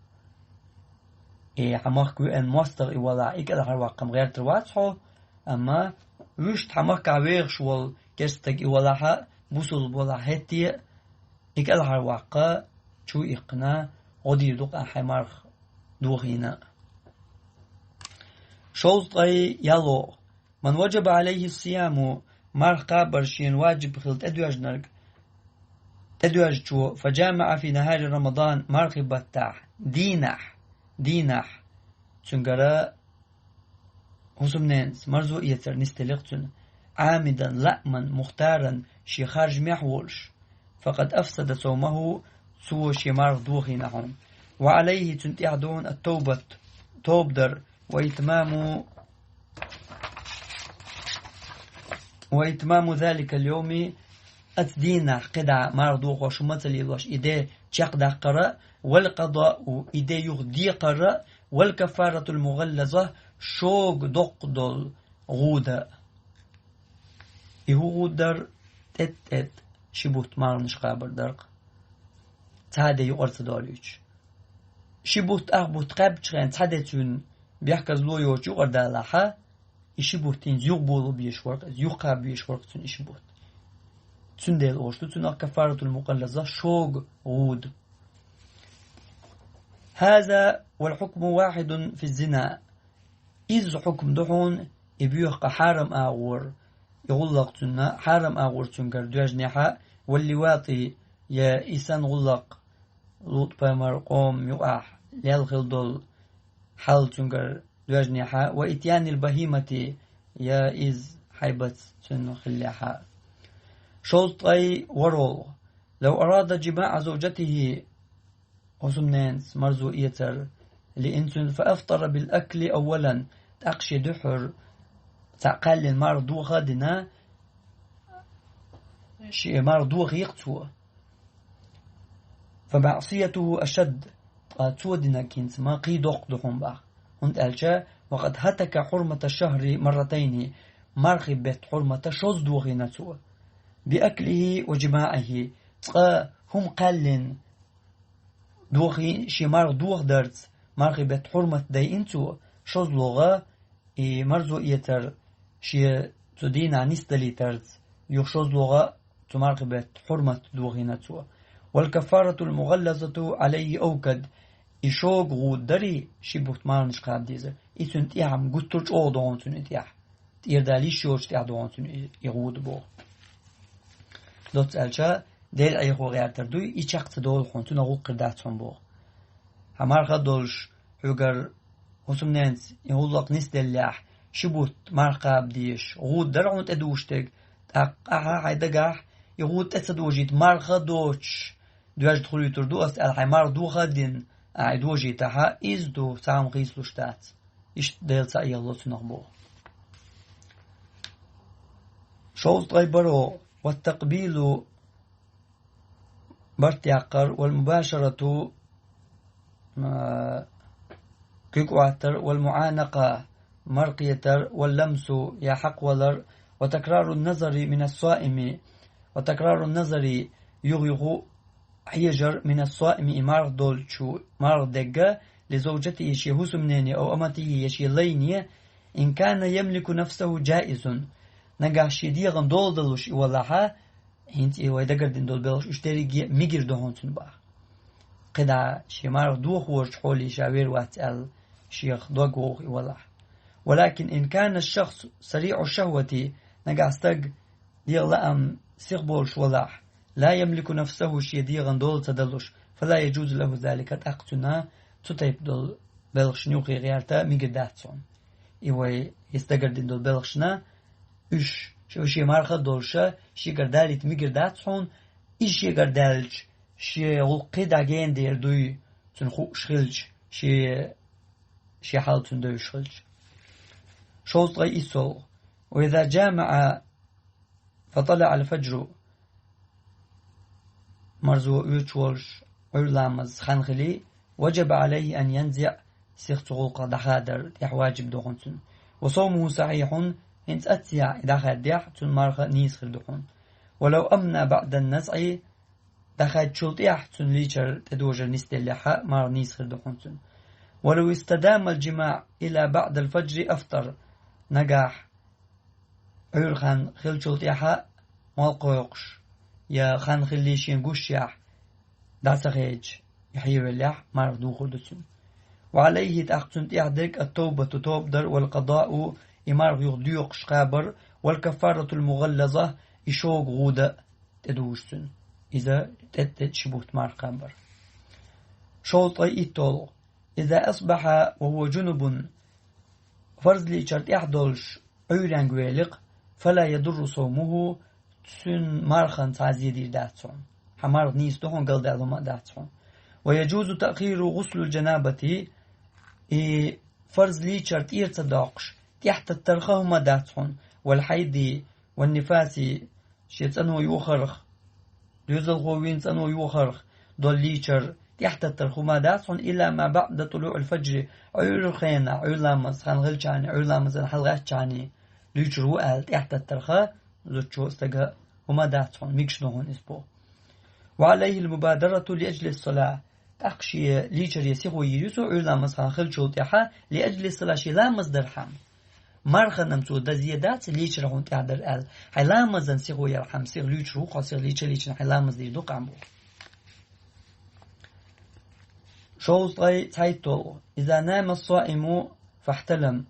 И хьан махка веана мостагӀа и валахь, и кӀелхьарваккха-м гӀертар вац хьо, амма вуьшта хьан махкахь вехаш волу керста стаг и валахь а, бусулба валахь хӀетте а, и кӀелхьарваккха, чу иккхина, гӀо дийр ду-кх ахь хьайн марха дохийна а. Шовзткъе ялхолгӀа. من وجب عليه الصيام, марха кхабар шена ваджиб хилла тӀедоьжнарг, тӀедоьжначо, فجامع في نهار رمضان, мархи баттахь, дийнахь, дийнахь, цуьнгара хӀусамненца марзо эцар нисделира-кх цуьнан, عامدا, лааман, مختارا, шен харжамехь а волуш, فقد أفسد صومه, цо шен марха дохийна хьуна. وعليه, цунна тӀехь ду хьуна, التوبة, тоба дар, وإتمام, وإتمام ذلك اليوم, оцу дийнахь кхидӀа марха дохош хӀума ца лелош, и де чекхдаккхар а, والقضاء, и де юха декхар а, والكفارة المغلظة, шога доккха долу гӀуда а. И хӀун гӀуда дара? ТӀетта-тӀетта ши бутт марханаш кхабар дара-кх, цхьа де юкъара ца долуьйтуш. Ши бутт, ах бутт кхаьбча хенахь, цхьа де цуьнан бехказло йоцуш юкъара далахь, и ши бутт хӀинца юха боло безаш вара-кх, иза юха кхаба везаш вара-кх цуьнан и ши бутт. Цундела олуш ду цунах كفارة المغلظة, шога гӀуда. هذا والحكم واحد في الزنا. Иза хьукма ду хьуна, и боьха къа хьарам агӀор, и гӀуллакх цуьнан хьарам агӀор цуьнгара доьжнехь а, واللواط, я и санна гӀуллакх, ЛутӀ-пайхамар къоман юкъахь лелла хилла долу хьал цуьнгара доьжнехь а, وإتيان البهيمة, я иза хьайбац цуьнан хиллехь а. Шовзткъе ворхӀалгӀа. لو أراد جماع زوجته, хӀусамненца марзо эцар лиъна цуьнан, فأفطر بالأكل أولا, тӀаккха шен дуьххьара цхьаъ кхаьллина марха доха а дина, шен марха дохийкх цо. فمعصيته أشد, ткъа цо динаргхинца ма кхы доккха ду хьуна боху. ХӀунда аьлча وقد هتك حرمة الشهر مرتين, мархи бетта хьурмат шозза дохийна цо. بأكله وجماعه, цкъа хӀума кхаьллина дохийна, шен марха дохадарца мархи бетта хьурмат дайина цо, шозлагӀа и марзо эцар шен цу дийнахь нисдалийтарца, юха шозлагӀа цу мархи бетта хьурмат дохийна цо. والكفارة المغلظة عليه أوكد, и шога гӀуда дарий, ши бутт марханаш кхаба дезар, и цуьнан тӀехь-м гуттар а чӀогӀа ду хьуна цуьнан и тӀехь, тӀера дала йиш йоцучу тӀехь ду хьуна цуьнан и гӀуда боху. Доцца аьлча, Делан Ӏехо гӀертар дуй, и чекх ца долу хьуна, цунах гӀуллакх хир дац хьуна боху. Хьан марха а долуш, хьоьгара хӀусамненца и гӀуллакх нисделлехь, ши бутт марха кхаба дезаш, гӀуда дара хьуна тӀедужуш дерг, тӀаккха ахьа хьайн дагахь и гӀуда тӀе ца дожийта, марха а доцуш, доьжна хуьлуьйтур ду ас аьлла, хьайн марха доха а дина, ахьа и дожийтахь, иза ду, цхьа хӀума хийцалуш дац. Иштта Дела цхьаъ цунах боху. Шовзткъе баро, والتقبيل, барт яккхар, والمباشرة, а, куьг Ӏоттар, والمعانقة, мара кхетар, واللمس, я хьакхавалар, وتكرار النظر من الصائم, وتكرار النظر, юха-юха хьежар, من الصائم, и марха долчу, марха дегга, لزوجته, шен хӀусамнене, أو أمته, я шен лайне, إن كان يملك نفسه جائز, нагахь шен дегӀан дола далуш и валахь, хӀинца и вай дагардина долу белхаш уьш дерриге а мегар ду хьуна цуьнан боху. КхидӀа шен марха дохорчу хьоле ша вер вац аьлла, шех дог вовха и валахь. ولكن إن كان الشخص سريع الشهوة, нагахь стаг дегӀан лаам сиха болуш валахь, لا يملك نفسه, шен дегӀан дола ца далуш, فلا يجوز له ذلك, тӀаккха цуьнан цу тайпа долу белхашна юххе гӀерта мегар дац хьуна. И вай хӀинца дагардина долу белхашна, уьш, шен, шен марха а долуша, шегара далийта мегар дац хьуна, иза шегара даьлча, шен гӀуллакх кхидӀа гена дер дуй, цуьнан хууш хилча, шен, шен хьал цуьнан девзаш хилча. Шовзткъе иссолгӀа. وإذا جامع فطلع الفجر, марзо оьцуш волуш, Ӏуьйра ламазан хан хилий, وجب عليه أن ينزع, сиха цу гӀуллакхах дӀахадар тӀехь ваджиб ду хьуна цуьнан. وصومه صحيح, хӀинца аццехь и дӀахаьддехь, цуьнан марха нийса хир ду хьуна. ولو أمنى بعد النزع, дӀахаьддачул тӀаьхьа цуьнан лийчар тӀедожар нисделлехь а, марха нийса хир ду хьуна цуьнан. ولو استدام الجماع إلى بعد الفجر أفطر, нагахь Ӏуьйра хан хиллачул тӀаьхьа молла кхойкхуш, я хан хиллий шен гушшехь, дӀа ца хедаш, и хьевеллехь, марха духур ду цуьнан. وعليه, тӀаккха цунна тӀехь дерг, التوبة, тоба дар, والقضاء, и марха юха доькъуш кхабар, والكفارة المغلظة, и шога гӀуда тӀедужуш цуьнан. Иза тӀе-, тӀе ши бутт марха кхабар. Шовзткъе иттолгӀа. إذا أصبح وهو جنب, фарз лийчар тӀехь долуш, Ӏуьйренга великъ, فلا يضر صومه, цуьнан мархан цхьа а зе дийр дац хьуна. Хьан марха нийса ду хьуна, галдаьлла хӀума а дац хьуна. ويجوز تأخير غسل الجنابة, и фарз лийчар тӀера ца доккхуш, тӀаьхьататтарха хӀума а дац хьуна. والحيض والنفاس, шен цӀано йохарх, доьзалхо вийна цӀано йохарх долу лийчар тӀаьхьататтарх хӀума а дац хьуна, إلا ما بعد طلوع الفجر, Ӏуьйра хенахь, Ӏуьйра ламаз хан хиллачхьана, Ӏуьйра ламазан хьалхаьттачхьана луьйчур ву аьлла тӀаьхьататтарха зудчо, стага хӀума а дац хьуна, мегаш ду хьуна иза боху. وعليه المبادرة لأجل الصلاة, тӀаккха шен лийчаре сихо йийр ю цо Ӏуьйра ламаз хан хиллачул тӀаьхьа, لأجل الصلاة, шен ламаз дархьама. Марханна-м цо дан зе дац, лийчар хьуна тӀехь дара аьлла. Хьайн ламазан сихо ярхьама, сиха луьйчур ву хьо, сиха лийча а лийчина хьайн ламаз дийр ду-кх, аьлла боху. Шовзткъе цхьайттолгӀа. إذا نام الصائم فاحتلم,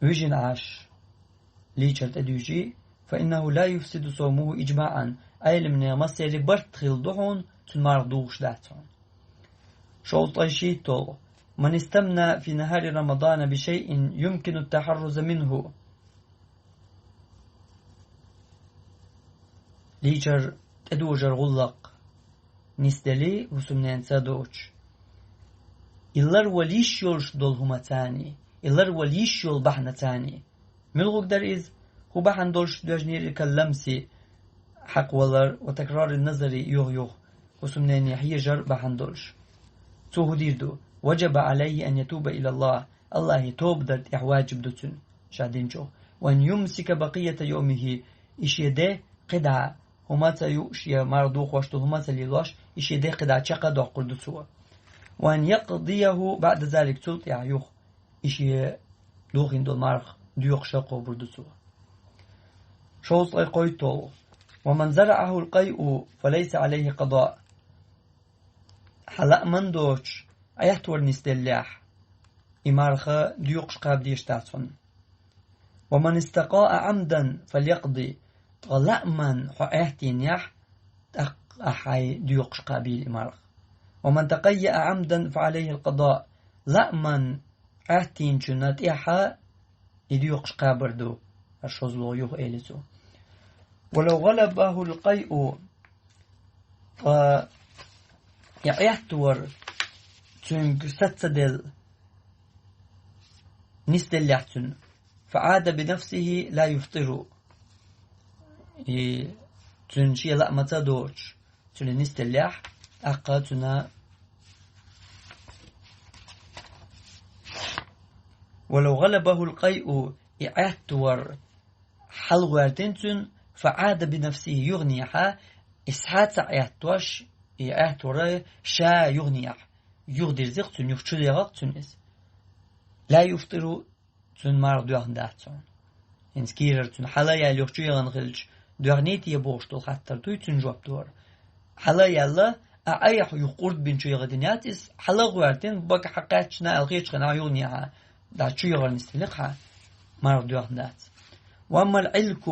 вижина Ӏаш лийчар тӀедуьйжий, فإنه لا يفسد صومه إجماعا, Ӏелимнехан массеран барт хилла ду хьуна, цуьнан марха духуш дац хьуна. Шовзткъе шийттолгӀа. من استمنى في نهار رمضان بشيء يمكن التحرز منه. Лийчар тӀедожар гӀуллакх нисделий, хӀусамненца а доцуш, и ларвала йиш йолуш долу хӀуманцаний, и ларвала йиш йолу бахьанацаний. Муьлхарг дара иза? ХӀун бахьана долуш доьжнера и, كاللمس, хьакъ валар, وتكرار النظر юха-юха, хӀусамнене хьежар бахьана долуш. Цо хӀун дийр ду? وجب عليه أن يتوب إلى الله, Аллахье тоба дар тӀехь ваджиб ду цуьнан, ша динчух. وأن يمسك بقية يومه, и шен де кхидӀа хӀума ца юуш, я марха дохош долу хӀума ца лелош, и шен де кхидӀа чекх а доккхур ду цо. وأن يقضيه بعد ذلك, цул тӀаьхьа юха и шен дохийна долу марха доькъуш а кхобур ду цо. Шовзткъе кхойтталгӀа. ومن زرعه القيء فليس عليه قضاء. Хьан лааман доцуш, Ӏехтавар нисделлехь, и марха доькъуш кхаба дезаш дац хьуна. ومن استقاء عمدا فليقض, ткъа лааман хьо Ӏехтийнехь, тӀаккха ахь хьайн доькъуш кхабийла и марха. ومن تقيأ عمدا فعليه القضاء, лааман Ӏехтийначунна тӀехьа и доькъуш кхабар ду, аш шозлагӀа юха элира цо. ولو غلبه القيء, ткъа и Ӏехтавар цуьнга саца ца делла, нисделлехь цуьнан, فعاد بنفسه لا يفطر. И цуьнан шен лааман ца доцуш, цуьнан нисделлехь, тӀаккха цуьнан ولو غلبه القيء, и Ӏехтавар хьалагӀоьртина цуьнан, فعاد بنفسه, юханехьа, и схьа ца Ӏехтош, и Ӏехтавар ша юханехьа, юхадирза-кх цуьнан, юха чу ягӀа-кх цуьнан иза. لا يفطر, цуьнан марха доьхна дац хьуна. ХӀинца кийрара цуьнан хьала а яьлла юха чу яхана хилча, доьхний те бохуш долу хаттар дуй цуьнан жоп дора. Хьала а яьлла, а Ӏайха юха къурд бина чу яхадина яц иза, хьала а гӀоьртина, бага хьакхаьчна аьлла хетачу хенахь юханехьа, дӀа чу яхар нисделла-кх хьан, марха доьхна дац. وأما العلك,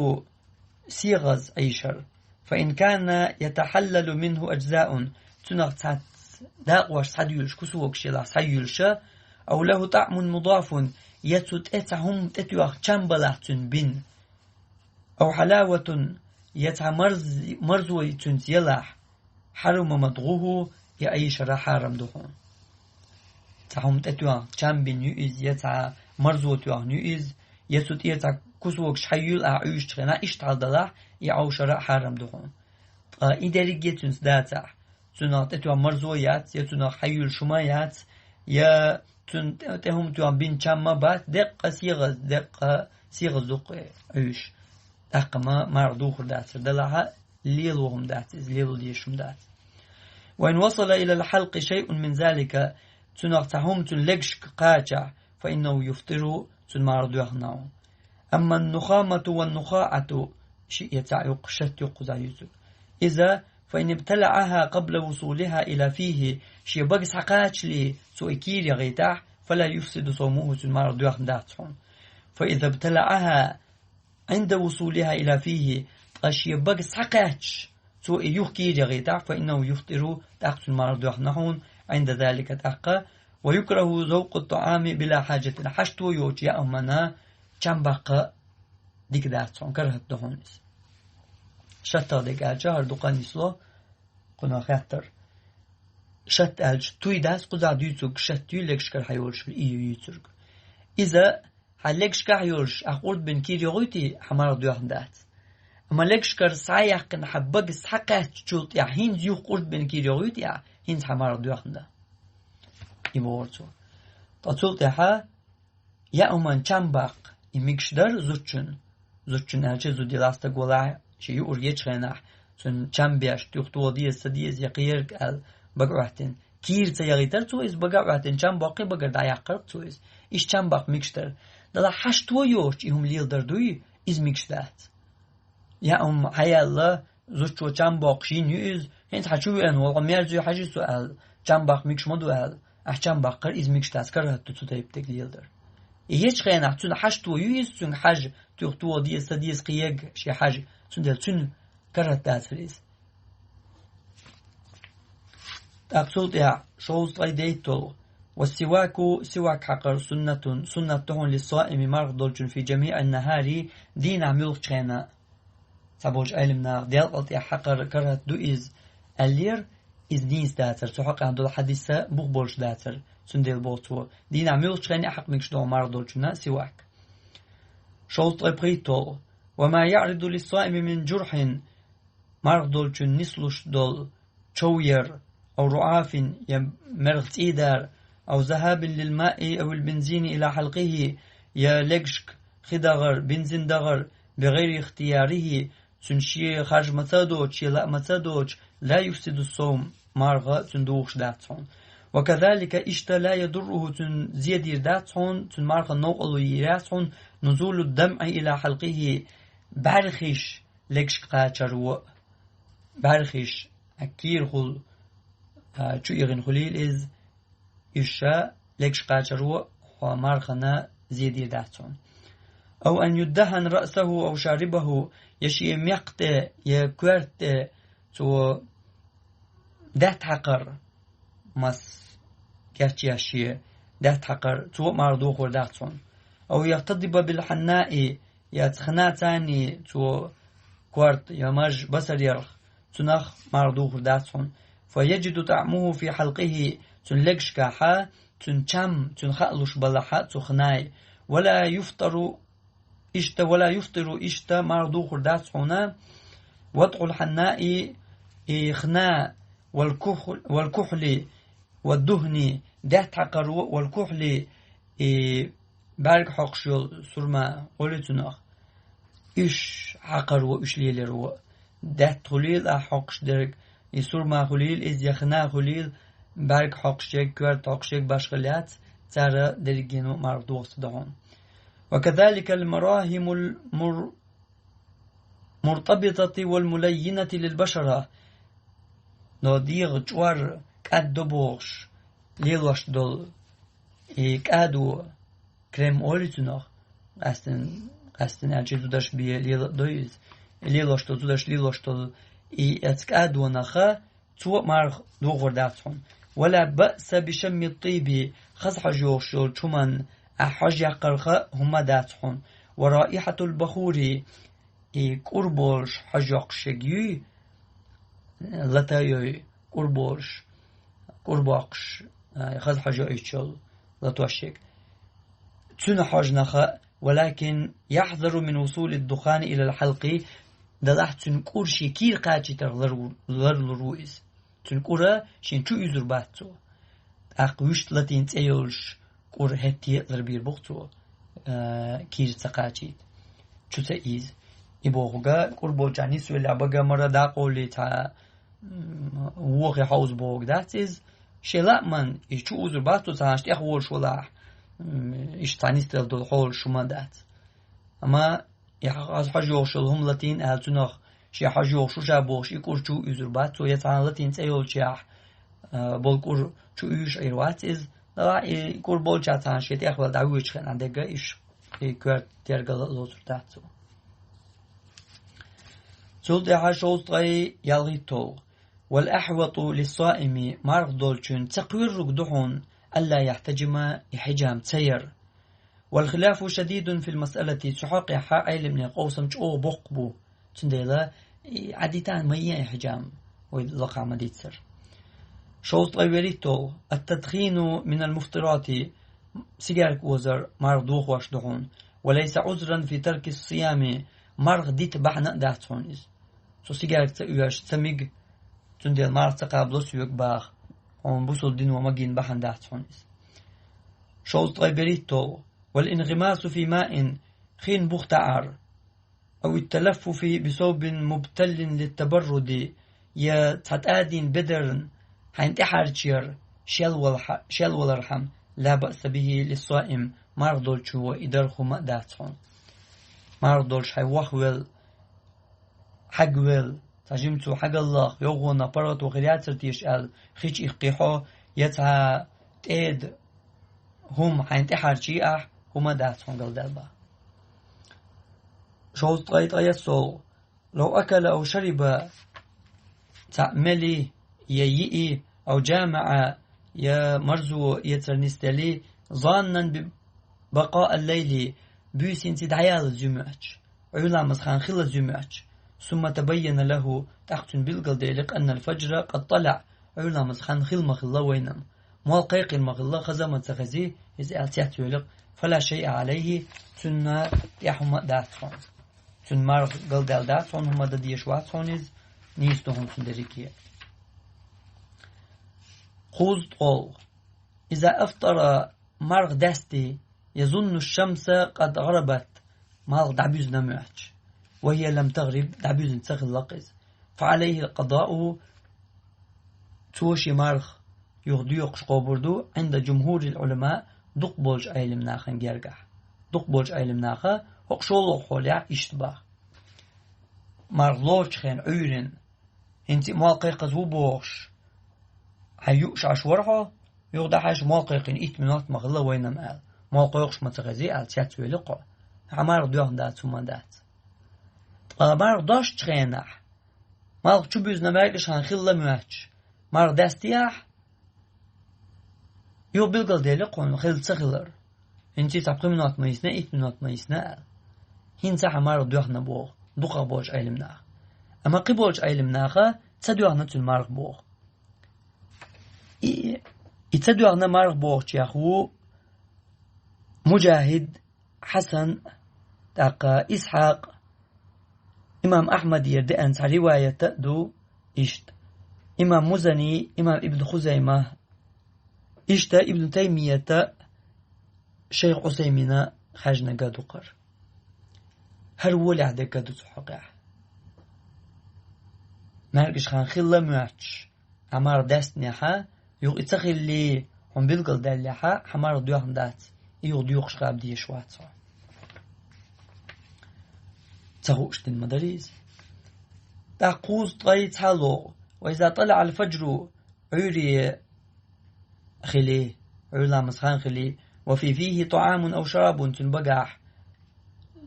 сегӀаза Ӏийшар, فإن كان يتحلل منه أجزاء, цунах цхьацца дакъош схьадуьйлуш, кусогаш елахь схьаюьйлуш, أو له طعم مضاف, я цу тӀе цхьа хӀума тӀетоьхна чам балахь цуьнан бина, أو حلاوة, я цхьа марз-, марзо цуьнца елахь, حرم مضغه, и Ӏийшар хьарам ду хьуна. Цхьа хӀума тӀетоьхна чам бина ю иза, я цхьа марзо тоьхна ю иза, я цу тӀера цхьа кусогаш схьаюьйлу ахь Ӏуьйшучу хенахь, иштта хьал далахь, и Ӏовшар а хьарам ду хьуна. Ткъа и дерриге цуьнца дацахь, цунах тӀетоьхна марзо яц, я цунах схьаюьйлуш хӀума яц, я цуьнан тӀе, тӀе хӀума тоьхна бина чам ма бац, деккъа сегӀаза, деккъа сегӀаза ду-кх Ӏуьйш. ТӀаккха ма марха духур дацар, делахь а лело хӀума дац иза, лело дезаш хӀума дац. وإن وصل إلى الحلق شيء من ذلك, цунах цхьа хӀума цуьнан легашка кхачахь, فإنه يفطر, цуьнан марха доьхна хьуна. أما النخامة والنخاعة, шиъ я цхьаъ юккъе, шатта юккъе кхузахь юьйцург. Иза, فإن ابتلعها قبل وصولها إلى فيه, шен бага схьакхачале цо и кийра яхийтахь, فلا يفسد صومه, цуьнан марха доьхна дац хьуна. فإذا ابتلعها عند وصولها إلى فيه, ткъа шен бага схьакхаьчча, цо и юха кийра яхийтахь, فإنه يفطر, тӀаккха цуьнан марха доьхна хьуна, عند ذلك, тӀаккха, ويكره ذوق الطعام بلا حاجة, хьашто йоцуш яа хӀуманна чам баккха дика дац хьуна, карахӀат ду хьуна иза. ШаттагӀа дерг аьлча, хӀара дукха нисло, кхунах хаттар. Шатта аьлча, туй дац кхузахь дуьйцург, шатта ю легашкара хьайолуш и ю юьйцург. Иза хьан легашкахь йолуш, ахь къурд бина кийра йохуьйтий, хьан марха доьхна дац. Амма легашкара схьа а яьккхина, хьан бага схьакхаьччул тӀаьхьа хӀинца юха къурд бина кийра йохуьйтий ахь, хӀинца хьан марха доьхна дан. И бохура цо. Ткъа цул тӀаьхьа яа хӀуманна чам баккха, и мегаш дара зудчунна. Зудчунна аьлча, зуда елахь стаг валахь, шен юург ечу хенахь, цунна чам беш, туьха тоха деза, ца деза, я кхиерг аьлла, бага Ӏоьттина. Кийра ца яхийтара цо иза, бага Ӏоьттина, чам боккхий багара дӀаяккхара цо иза. Иштта чам баккха мегаш дара. Делахь хьашто йоцуш и хӀума леладар дуй, иза мегаш дац. Яа хӀума хьаяьлла, зудчо чам боккхуш йина ю иза, хӀинца хьан чу веана волу, хьо мерза юй хьажий со аьлла, чам баккха мегаш ма ду аьлла, ахь чам баккхара иза мегаш дац, карахӀат ду цу тайпа дерг леладар. И ечу хенахь цуьнан хьашто ю иза, цуьнга хьажа, туьха тоха деза, ца деза, кхиерг шен хьажа, цундела цуьнан карахӀат дацара иза. ТӀаккха цул тӀаьхьа шовзткъе дейтталгӀа. والسواك, сивак хьакхар, سنة, суннат ду хьуна, للصائم, марха долчун, في جميع النهار, дийнахь муьлххачу хенахь. Цхьаболчу Ӏеламнаха делкъал тӀехь хьакхар карахӀат ду иза аьллера, иза нийса дацара, цу хьокъехь долу хьадиса бух болуш дацара, цундела боху цо, дийнахь муьлххачу хенахь хьакха мегаш ду хьуна марха долчунна сивак. Шовзткъе пхийтталгӀа. وما يعرض للصائم من جرح, марха долчун нислуш долу чов яр, أو رعاف, я мерах цӀий дар, أو ذهاب للماء أو البنزين إلى حلقه, я легашка хи дагӀар, бензин дагӀар, بغير اختياره, цуьнан шен харж маца а доцуш, шен лаа маца а доцуш, لا يفسد الصوم, марха цуьнан духуш дац хьуна. وكذلك, иштта, لا يضره, цуьнан зе дийр дац хьуна, цуьнан мархан новкъарло йийр яц хьуна, نزول الدمع إلى حلقه, бӀаьрхиш легашка кхачар ву, бӀаьрхиш, а, кийрахула, а, чу эгӀина хуьлийла иза, уьш ша легашка кхачар ву, хьо мархана зе дийр дац хьуна. أو أن يدهن رأسه أو شاربه, я шен мекх тӀе, я коьрта тӀе цо даьтта хьакхар, мас кечъеш шен даьтта хьакхар, цо а марха дохор дац хьуна. أو يغتضب بالحناء, я цхьана царний цо корта, я маж басар ярх, цунах марха дохор дац хьуна. فيجد طعمه في حلقه, цуьнан легашкахьа, цуьнан чам, цуьнан хаалуш балахьа цу ханай. ولا يفطر, иштта, ولا يفطر, иштта марха дохор дац хьуна, وضع الحناء, и хана, والكحل, والكحل والدهن, даьтта хьакхар ву, والكحل, и бӀаьрга хьокхуш йолу сурма гӀур ю цунах. Уьш хьакхар ву, уьш лелар ву. Даьтта хуьлийла ахь хьокхуш дерг, и сурма хуьлийла иза, я хана хуьлийла, бӀаьрга хьокхуш ерг, коьрта хьокхуш ерг башха яц, цара дерригенна марха дохуш ца до хьуна. وكذلك المراهم المر-, المرطبطة والملينة للبشرة. Но дегӀан чӀор кӀаддо бохуш, лелош долу, и кӀадо, крем олу цунах, къаьстина, къаьстина аьлча зудаш бен лела а до иза, и лелош долу, зудаш лелош долу, и эцу кӀадонаха цо а марха дохор дац хьуна. ولا بأس بشم الطيب, хаза хьожа йогӀуш йолчу хӀуманна ахь хьожа яккхарха хӀума дац хьуна. ورائحة البخور, и кӀур болуш хьожа йоккхуш ерг юй, лата а йой, кӀур болуш, кӀур боккхуш, а, хаза хьожа йоуьйтуш йолу латош ерг. Цуьнан хьожанаха, ولكن يحذر من وصول الدخان إلى الحلق, делахь цуьнан кӀур шен кийра кхачийтарх лар-, ларлур ву иза. Цуьнан кӀура шен чу уьзур бац цо. ТӀаккха вуьшта латийна цӀе йолуш кӀур хӀетте а ларбийр бу-кх цо, а, кийра ца кхачийта, чу ца ийза. И бохург, кӀур болчохь нисвелла бага мара дӀакъовлий цхьа, м, вохе хьовза бохург дац иза. Шен лааман и чу уьзур бац цо, цхьана тӀех волуш валахь, м, иштта цхьа нисделла долу хьолаш хӀума дац. Амма и хьо-, хьо-, хьожа йогӀуш йолу хӀума латийна аьлла, цунах шен хьожа йогӀуш ву ша бохуш, и кӀур чу уьзур бац цо, я цхьана латийна цӀе йолчохь, а, болу кӀур чу уьйш Ӏийр вац иза. Дала и кӀур болчохь цхьана шен тӀехвелла дӀавоьдучу хенахь дегга иш, и коьрта тергал а лоцур дац цо. Цул тӀаьхьа шовзткъе ялхитталгӀа. والأحوط للصائم, марха долчун ца кхоьрург ду хьуна, ألا يحتجم, и хьижам ца яр. والخلاف شديد في المسألة, цу хьокъехь Ӏеламнехан къовсам чӀогӀа боккха бу. Цундела и Ӏадитан ма е хьижам, вай лакхахь ма дийццара. Шовзткъе вуьрхӀитталгӀа. التدخين من المفطرات, сигарка озар марха дохош ду хьуна. وليس عذرا في ترك الصيام, марха дита бахьана а дац хьуна иза. Со сигарка ца оьшу, ца мига, цундела марха ца кхабало соьга баха, хьуна бусалба дино магийна бахьана дац хьуна иза. Шовзткъе берхӀитталгӀа. والانغماس في ماء, хин бух таӀар. أو التلفف بثوب مبتل للتبرد, я цхьа тӀадийна бедарна хьайна тӀехьарчаяр шел валха-, шел валархьама, لا بأس به للصائم, марха долчо и дар хӀума а дац хьуна. Марха долуш хьайн вохвелла, хьагвелла, цхьа жимцо хьагаллалц, йовхонах паргӀато хир яцара теша аьлла, хи чу иккхий хьо, я цхьа тӀеда хӀума хьайна тӀехьарчий ахь, хӀума дац хьуна галдаьлла баха. Шовзткъе ткъаесналгӀа. لو أكل أو شرب, цхьаъ мели, я йиъи, أو جامع, я марзо эцар нисделли, ظانا ببقاء الليل, буьйсанна дӀаялаза юьмаьча, Ӏуьйламаза хан хилаза юьмаьча, ثم تبين له, тӀаккха цунна билгалделира, أن الفجر قد طلع, Ӏуьйламаза хан хилла ма-хилла вайна-м. Молла кхайкхийна ма-хилла, хаза а ма ца хези, иза аьлла цецвелира, فلا شيء عليه, цунна тӀехь хӀума а дац хьуна. Цунна марха галдаьлла дац хьуна, хӀума дан дезаш вац хьуна иза, Нийса ду хьуна цуьнан дерриге. Кхузткъа. إذا أفطر, марха даьсте, يظن الشمس قد غربت, малх дӀабуьзна моьттуш, وهي لم تغرب, дӀабуьзна ца хилла-кх иза, فعليه القضاء, цо шен марха юха доькъуш кхобур ду, عند جمهور العلماء, дукхахболчу Ӏелам нахана гергахь. Дукхахболчу Ӏелам наха хӀокху шолгӀа хьолехь иштта боху. Марха лоцучу хенахь Ӏуьйранна, хӀинца а молла кхайкхаза ву бохуш, хьайн юуш Ӏаш вара хьо, юха дӀахьаьжча, молла кхайкхина итт минот ма хилла вайна-м аьлла. Молла кхойкхуш ма ца хезий аьлла, цецвелира-кх хьо. Хьан марха доьхна дац, хӀума дац. Ткъа марха дошучу хенахь, малх чубуьзна маьркӀаж хан хилла моьттуш, марха даьстехь, юха билгалделира-кх хьуна хилла ца хилар. ХӀинца цхьа пхи минот ма йисна, итт минот ма йисна аьлла. ХӀинца хьан марха доьхна боху дукхахболчу Ӏелам наха. Амма кхиболчу Ӏелам наха ца доьхна цуьнан марха боху. И, и ца доьхна марха бохучех ву Муджахид, Хьасан, тӀаккха Исхьакъ, имам Ахьмадера деана цхьа риваят а ду иштта. Имам Музани, имам Ибн Хузайма, иштта Ибн Таймията, шайх Ӏусаймина хаьжна га ду кхара. ХӀара волехь дерг га ду цу хьокъехь. МаьркӀаж хан хилла моьттуш, хьан марха даьстинехьа, юха и ца хиллий, хьуна билгалдаьллехьа, хьан марха доьхна дац, и юха доькъуш кхаба дезаш вац хьо. Ца хууш дина ма дарий иза. ТӀаккха кхузткъе цхьалгӀа. وإذا طلع الفجر, Ӏуьйре хили, Ӏуьйра ламаза хан хили, وفي فيه طعام أو شراب, цуьнан багахь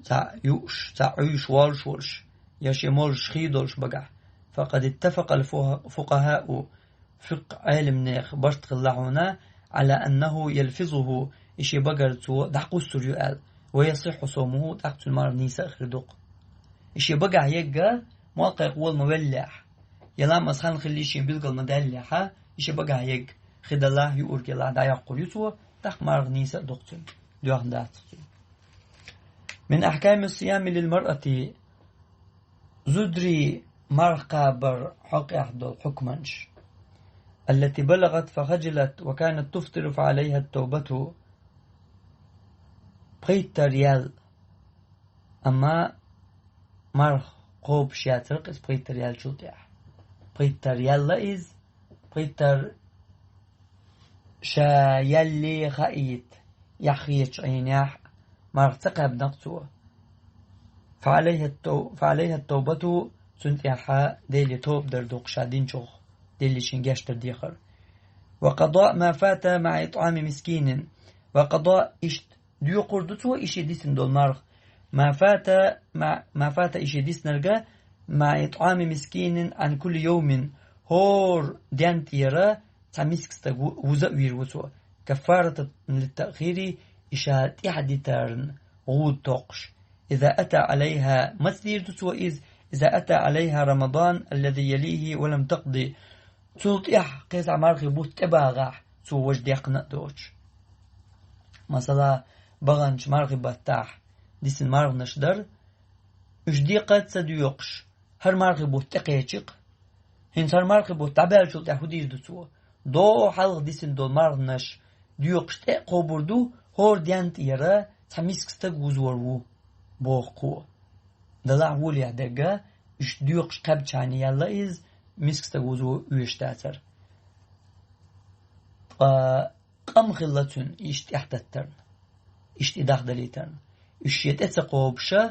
цхьа юуш, цхьа Ӏуьйш воллуш волуш, я шен моллуш хи долуш багахь, فقد اتفق الفقهاء, фукъахӀа а, фикъхӀ Ӏелам нехан барт хилла хьуна, على أنه يلفظه, и шен багара цо дӀакхуссур ю аьлла, ويصح صومه, тӀаккха цуьнан марха нийса а хир ду-кх. И шен багахь егга, молла кхайкха вола ма веллехь, я ламаза хан хиллий шен билгал ма даьллехьа, и шен багахь егга, хи далахь, юург елахь, дӀайоккхур ю цо, тӀаккха марха нийса а ду-кх цуьнан, доьхна дац цуьнан. من أحكام الصيام للمرأة, зударийн марха кхабар хьокъехь долу хьукманаш. التي بلغت فخجلت وكانت تفطر فعليها التوبة. Пхийттара яьлла, амма марха кхобуш яцара-кх иза пхийттара яьллачул тӀаьхьа. Пхийттара яьлла иза, пхийттара ша яьллий хаийта, яххечу Ӏийнехь марха ца кхаьбна-кх цо. فعليها التو-, فعليها التوبة, цунна тӀаьхьа Деле тоба дар ду-кх ша динчух, Деле шен гечдар дехар. وقضاء ما فات مع إطعام مسكين. وقضاء, иштта доькъур ду цо и шен дисина долу марха. ما فات, ما, ما فات, и шен диснарг, مع إطعام مسكين عن كل يوم, хӀора ден тӀера цхьа миска стаг ву-, вуза а вийр ву цо. كفارة للتأخير, и ша тӀаьхьа дитарна гӀуда токхуш. إذا أتى عليها, маца дийр ду цо иза, إذا أتى عليها رمضان الذي يليه ولم تقض. Цул тӀаьхьа кхин цхьа мархи бутт тӀебагӀахь, цо важа декхна а доцуш. Масала, баханчу мархи баттахь дисина марханаш дара, уьш декхар а ца доькъуш, хӀара мархи бутт тӀекхечи-кх. ХӀинца хӀара мархи бутт дӀабаьллачул тӀаьхьа хӀун дийр ду цо? ДогӀу хьалха дисина долу марханаш доькъуш тӀе а кхобур ду, хӀора ден тӀера цхьа миска стаг вузор ву, боху кхо. Далахь волехь дерг, уьш доькъуш кхаьбчахьана яьлла иза, миска стаг вузо оьшуш дацара. Ткъа къам хилла цуьнан иштта тӀаьхьататтарна, иштта и дахдалийтарна. Уьш шен тӀе ца кхобуша,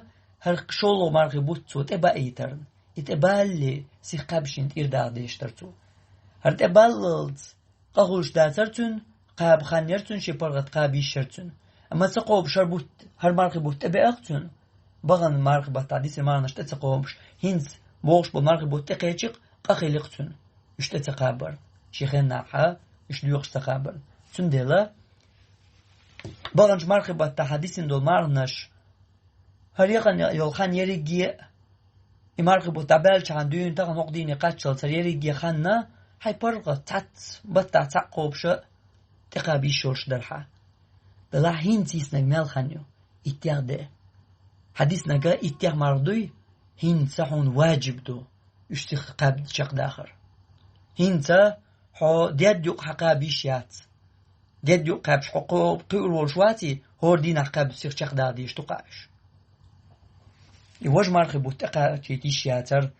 хӀара шолгӀа мархи бутт цо тӀебаийтарна. И тӀебалале, сиха кхаьбча шена тӀера даха дезаш дара цо. ХӀара тӀебаллалц къа хуьлуш дацара цуьнан, кхаба хан яра цуьнан, шен паргӀат кхаба йиш яра цуьнан. Амма ца кхобуш хӀара бутт, хӀара мархи бутт тӀебеа-кх цуьнан. Бахана мархи баттахь дисина марханаш тӀе ца кхобуш, хӀинца бохуш болу мархи бутт тӀекхечи-кх, къа хили-кх цуьнан уьш тӀе ца кхабарна, шен хеннахьа уьш доькъуш ца кхабарна. Цундела баханчу мархи баттахь дисина долу марханаш, хӀара яхана йолу хан ерриге а, и мархи бутт дӀабаьллачхьана дуьйна тахана хӀокху дийне кхаччалц хӀара ерриге а ханна, хьайн паргӀат цхьацца баттахь цхьаъ кхобуша тӀекхаба йиш йолуш дара хьан. Далахь хӀинца йиснарг мел хан ю? Иттех де. Хьан диснарг иттех марха дуй? ХӀинца хьуна ваджиб ду. уьш сиха кхаьбда чекхдахар. ХӀинца хьо дед юкъ хьакхаба йиш яц. Дед юкъ кхаьбаш хьо кхо-, кхуьур волуш ваций, хӀора дийнахь кхаьба сиха чекхдахьа дезаш ду-кх уьш. И важа мархи бутт тӀекхачийта йиш яцара,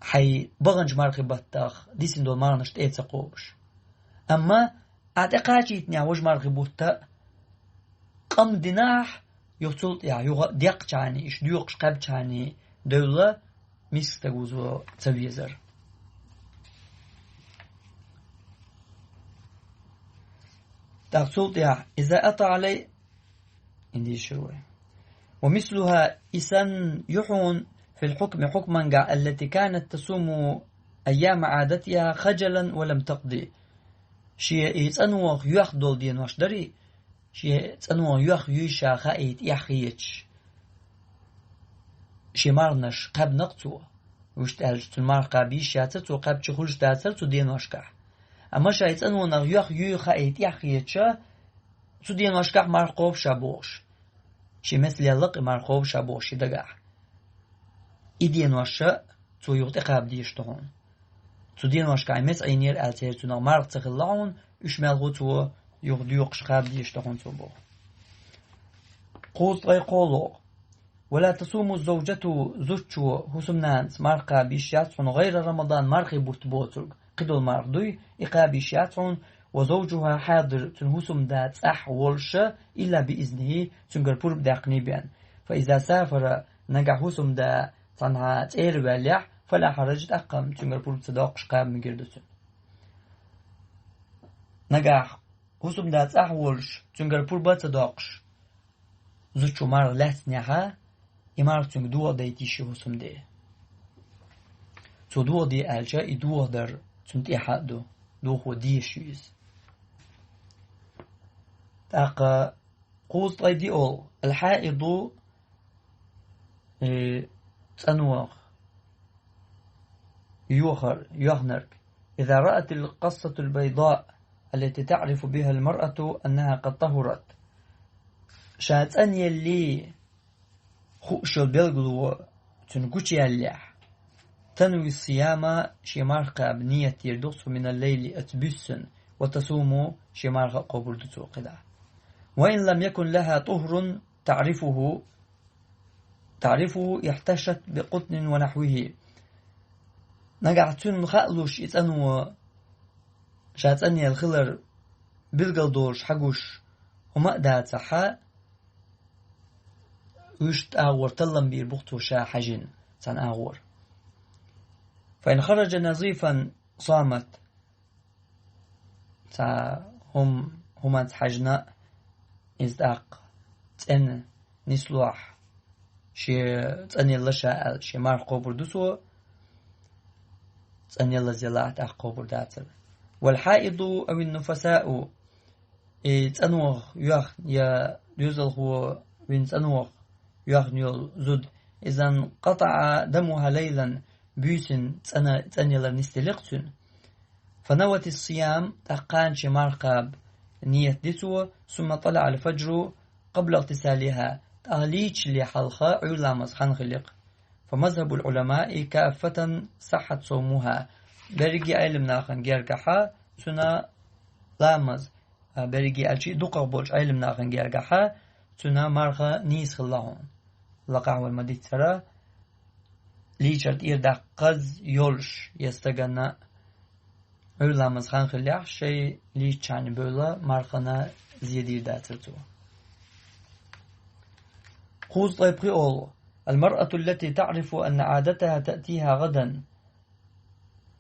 хьайн баханчу мархи баттах дисина долу марханаш тӀе а ца кхобуш. Амма ахь тӀекхачийтинехь важа мархи бутт а, къам динехь, юха цул тӀаьхьа юха а деккхачхьана, иштта доькхуш кхаьбчхьана девлла, миска стаг вузо ца везара. ТӀаккха цул тӀаьхьа, иза ата алай, индийшир вай. Ва мислуха, и санна ю хьуна, фил хьукми, хьукмангахь, аллати канат тасуму айяма Ӏадатиха хаджалан ва лам такъди. Шен и цӀанваха йоьхна долу денош дарий, шен цӀанваха йоьхна юй ша хаийта эхь хеташ, шен марханаш кхаьбнакх цо. Вуьшта аьлча, цуьнан марха кхаба йиш яцара, цо кхаьбча хуьлуш дацара цу деношкахь. Амма ша и цӀанванах йоьхна юй хаийта эхь хеташ, цу деношкахь марха кхобу ша бохуш. Шен меца лелла-кх и марха кхобу ша бохуш шен дагахь. И денош а цо юха тӀекхаба дезаш ду хьуна. Цу деношкахь и меца Ӏийнера аьлла, церан цуьнах марха ца хилла хьуна, уьш мелхо цо юха доькхуш кхаба дезаш ду хьуна цо боху. Кхузткъе кхоалгӀа. Ва ла тасуму завджату, зудчо хӀусамнанас марха кхаба йиш яц хьуна гӀайра Рамадан, мархи бутт боцург, кхидолу марха дуй, и кхаба йиш яц хьуна, ва завджуха хьадир, цуьнан хӀусамда цӀахь волуш а, илла би изнихи, цуьнгара пурба даьккхиний бен. Фа иза сафара, нагахь хӀусамда цхьанхьа цӀера ваьллехь, фала хьараж, тӀаккха-м цуьнгара пурба ца доккхуш кхаба мегар ду цуьнан. Нагахь хӀусамда цӀахь волуш, цуьнгара пурба а ца доккхуш, зудчо марха лаьцнехь, и марха цуьнга дохадайта йиш ю хӀусамде. Цо дохаде аьлча, и дохадар цунна тӀехь а ду, дохо дезаш ю иза. ТӀаккха кхузткъе диъолгӀа, алхьаиду, э, цӀанваха йохар, йоьхнарг. Иза раатил къассатул байда, аллати таърифу бихал маръату аннаха къад тахурат. Ша цӀанъеллий хууш йолу билгало цуьнан гучуяьллехь, танви сияма, шен марха кхаба ниет йийр ду цо, минал лайли, оцу буьссина, ва тасуму, шен марха а кхобур ду цо кхидӀа. Ва ин лам якун лаха тӀухрун таърифуху, таърифуху ихьташат би къутнин ва нахьвихи. Нагахь цуьнан хаалуш и цӀанво, ша цӀанъелла хилар билгал долуш хьагуш хӀума а дацахь, вуьшта агӀор таллам бийр бу-кх цо ша хьаьжжина цхьана агӀор. Фа ин хараджа назифан самат. Цхьа хӀум-, хӀуманца хьаьжна, иза тӀаккха цӀена нислохь, шен цӀанъелла ша аьлла, шен марха кхобур ду цо, цӀанъеллаза елахь, тӀаккха кхобур дацара. Вал хьаиду авин нуфасау, и цӀанваха йоьхна, я доьзалхо вина цӀанваха йоьхна йолу зуда, изан къатаӀа дамуха лайлан, буьйсина цӀана-, цӀанъялар нисделира-кх цуьнан. Фанавати сиям, тӀаккха кхана шен марха кхаба ниет ди цо, сумма тӀалаӀал фаджру къабла игътисалиха, тӀаккха лийчале хьалха Ӏуьйра ламаз хан хили-кх. Фа мазхабул Ӏуламаи каффатан сахьхьат савмуха. Берриге Ӏелам нахана гергахьа цуьнан ламаз, а, берриге аьлча, дукхах болчу Ӏелам нахана гергахьа цуьнан марха нийса хилла хьуна. Лакхахь вай ма-дийццара, лийчар тӀера даккхаза йолуш я стагана Ӏуьйра ламаз хан хиллехь, шайн лийччхьана бевлла мархана зе дийр дацара цо. Кхузткъе пхиъолгӀа. Ал-маръату аллати таърифу анна Ӏадатаха таътиха гӀадан.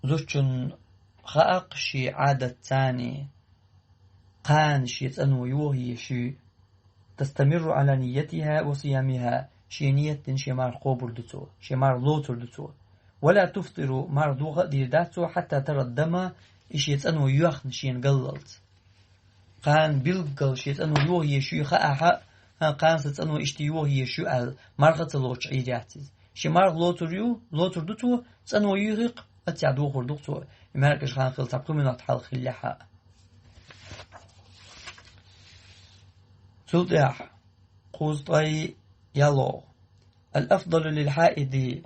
Зудчунна хаьа-кх шен Ӏадат царний, кхана шен цӀано йохаеш юй. Тастамирру Ӏала ниятиха ва сиямиха, шен ният дина шен марха кхобур ду цо, шен марха лоцур ду цо. Ва ла туфтиру, марха доха а дийр дац цо, хьатта тара дама, и шен цӀано йоьхна шена галлалц. Кхана билггал шен цӀано йохаеш юй хаахь а, хӀан, кхана сан цӀано иштта йохаеш ю аьлла, марха а ца лоцуш Ӏийр яц иза. Шен марха лоцур ю, лоцур ду цо, цӀано юьйхи-кх, аццехь дохур ду-кх цо, и маьркӀажа хан хилла цхьа пхи минот хьалха хиллехь а. Цул тӀаьхьа кхузткъе ялхолгӀа. Ал-афдалу лил хьаиди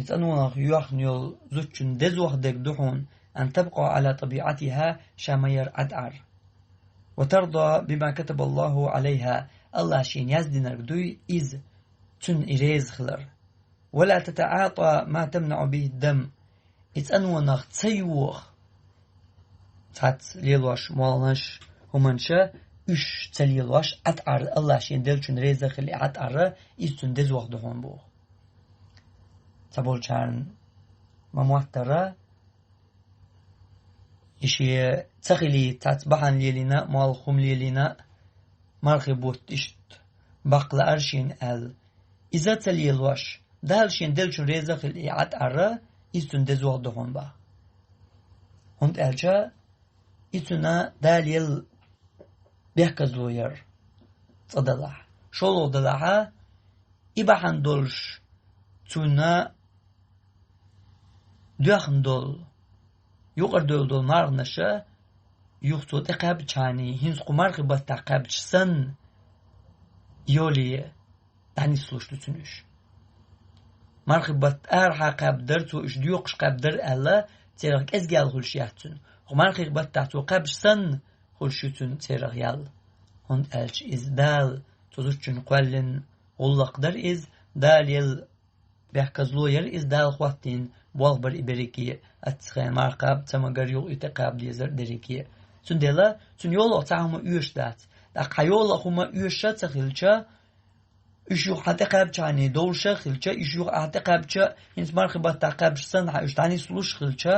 цӀанонах йоьхна йолу зудчун дезох дерг ду хьуна, أن تبقى على طبيعتها, ша ма-ярра Ӏад-Ӏар. وترضى بما كتب الله عليها, АллахӀа шена яздинарг дуй иза, цунна и реза хилар. ولا تتعاطى ما تمنع به الدم, и цӀанонах ца йоха цхьацца лелош молланаш, хӀуманаш, уьш ца лелош Ӏад-Ӏар, АллахӀа шена деллачун реза хила и Ӏад-Ӏар, иза цунна дезох ду хьуна боху. Цхьаболчарна ма-моттара, и шен ца хилийта цхьацца бахьана лелийна, молха хӀума лелийна, мархи бутт иштта баккха лаьара шена аьлла, иза ца лелош, Дала шена деллачун реза хила и Ӏад-Ӏар, иза цунна дезох ду хьуна боху. ХӀунда аьлча и цунна Дала елла бехказло яра, цкъа делахь. ШолгӀа делахь, и бахьана долуш цунна доьхна долу, юкъара девлла долу марханаш юха цо тӀекхаьбчахьана, хӀинца кху мархи баттахь кхаьбча санна, йоле дӀанислуш ду цунна уьш. Мархи батта арахьа кхаьбна дара цо, уьш доькъуш кхаьбна дара аьлла, церах кӀезиг ял хуьлуш яц цунна. Кху мархи баттахь цо кхаьбча санна хуьлуш ю цунна церах ял. ХӀунда аьлча иза Дала цу зудчунна кхоьллина гӀуллакх дара иза, Дала елла бехказло яра иза, Дала хӀоттийна болх бара и берриге, оццу хенахь марха кхаба ца магар, юха и тӀекхаба дезара дерриге. Цундела цунна йолах цхьа хӀума оьшуш дац. ТӀаккха хьан йолах хӀума оьшуш а ца хилча, уьш юха хьан тӀекхаьбчахьана довлуш а хилча, уьш юха ахьа тӀекхаьбча, хӀинца мархи баттахь кхаьбча санна хьан уьш дӀанислуш а хилча,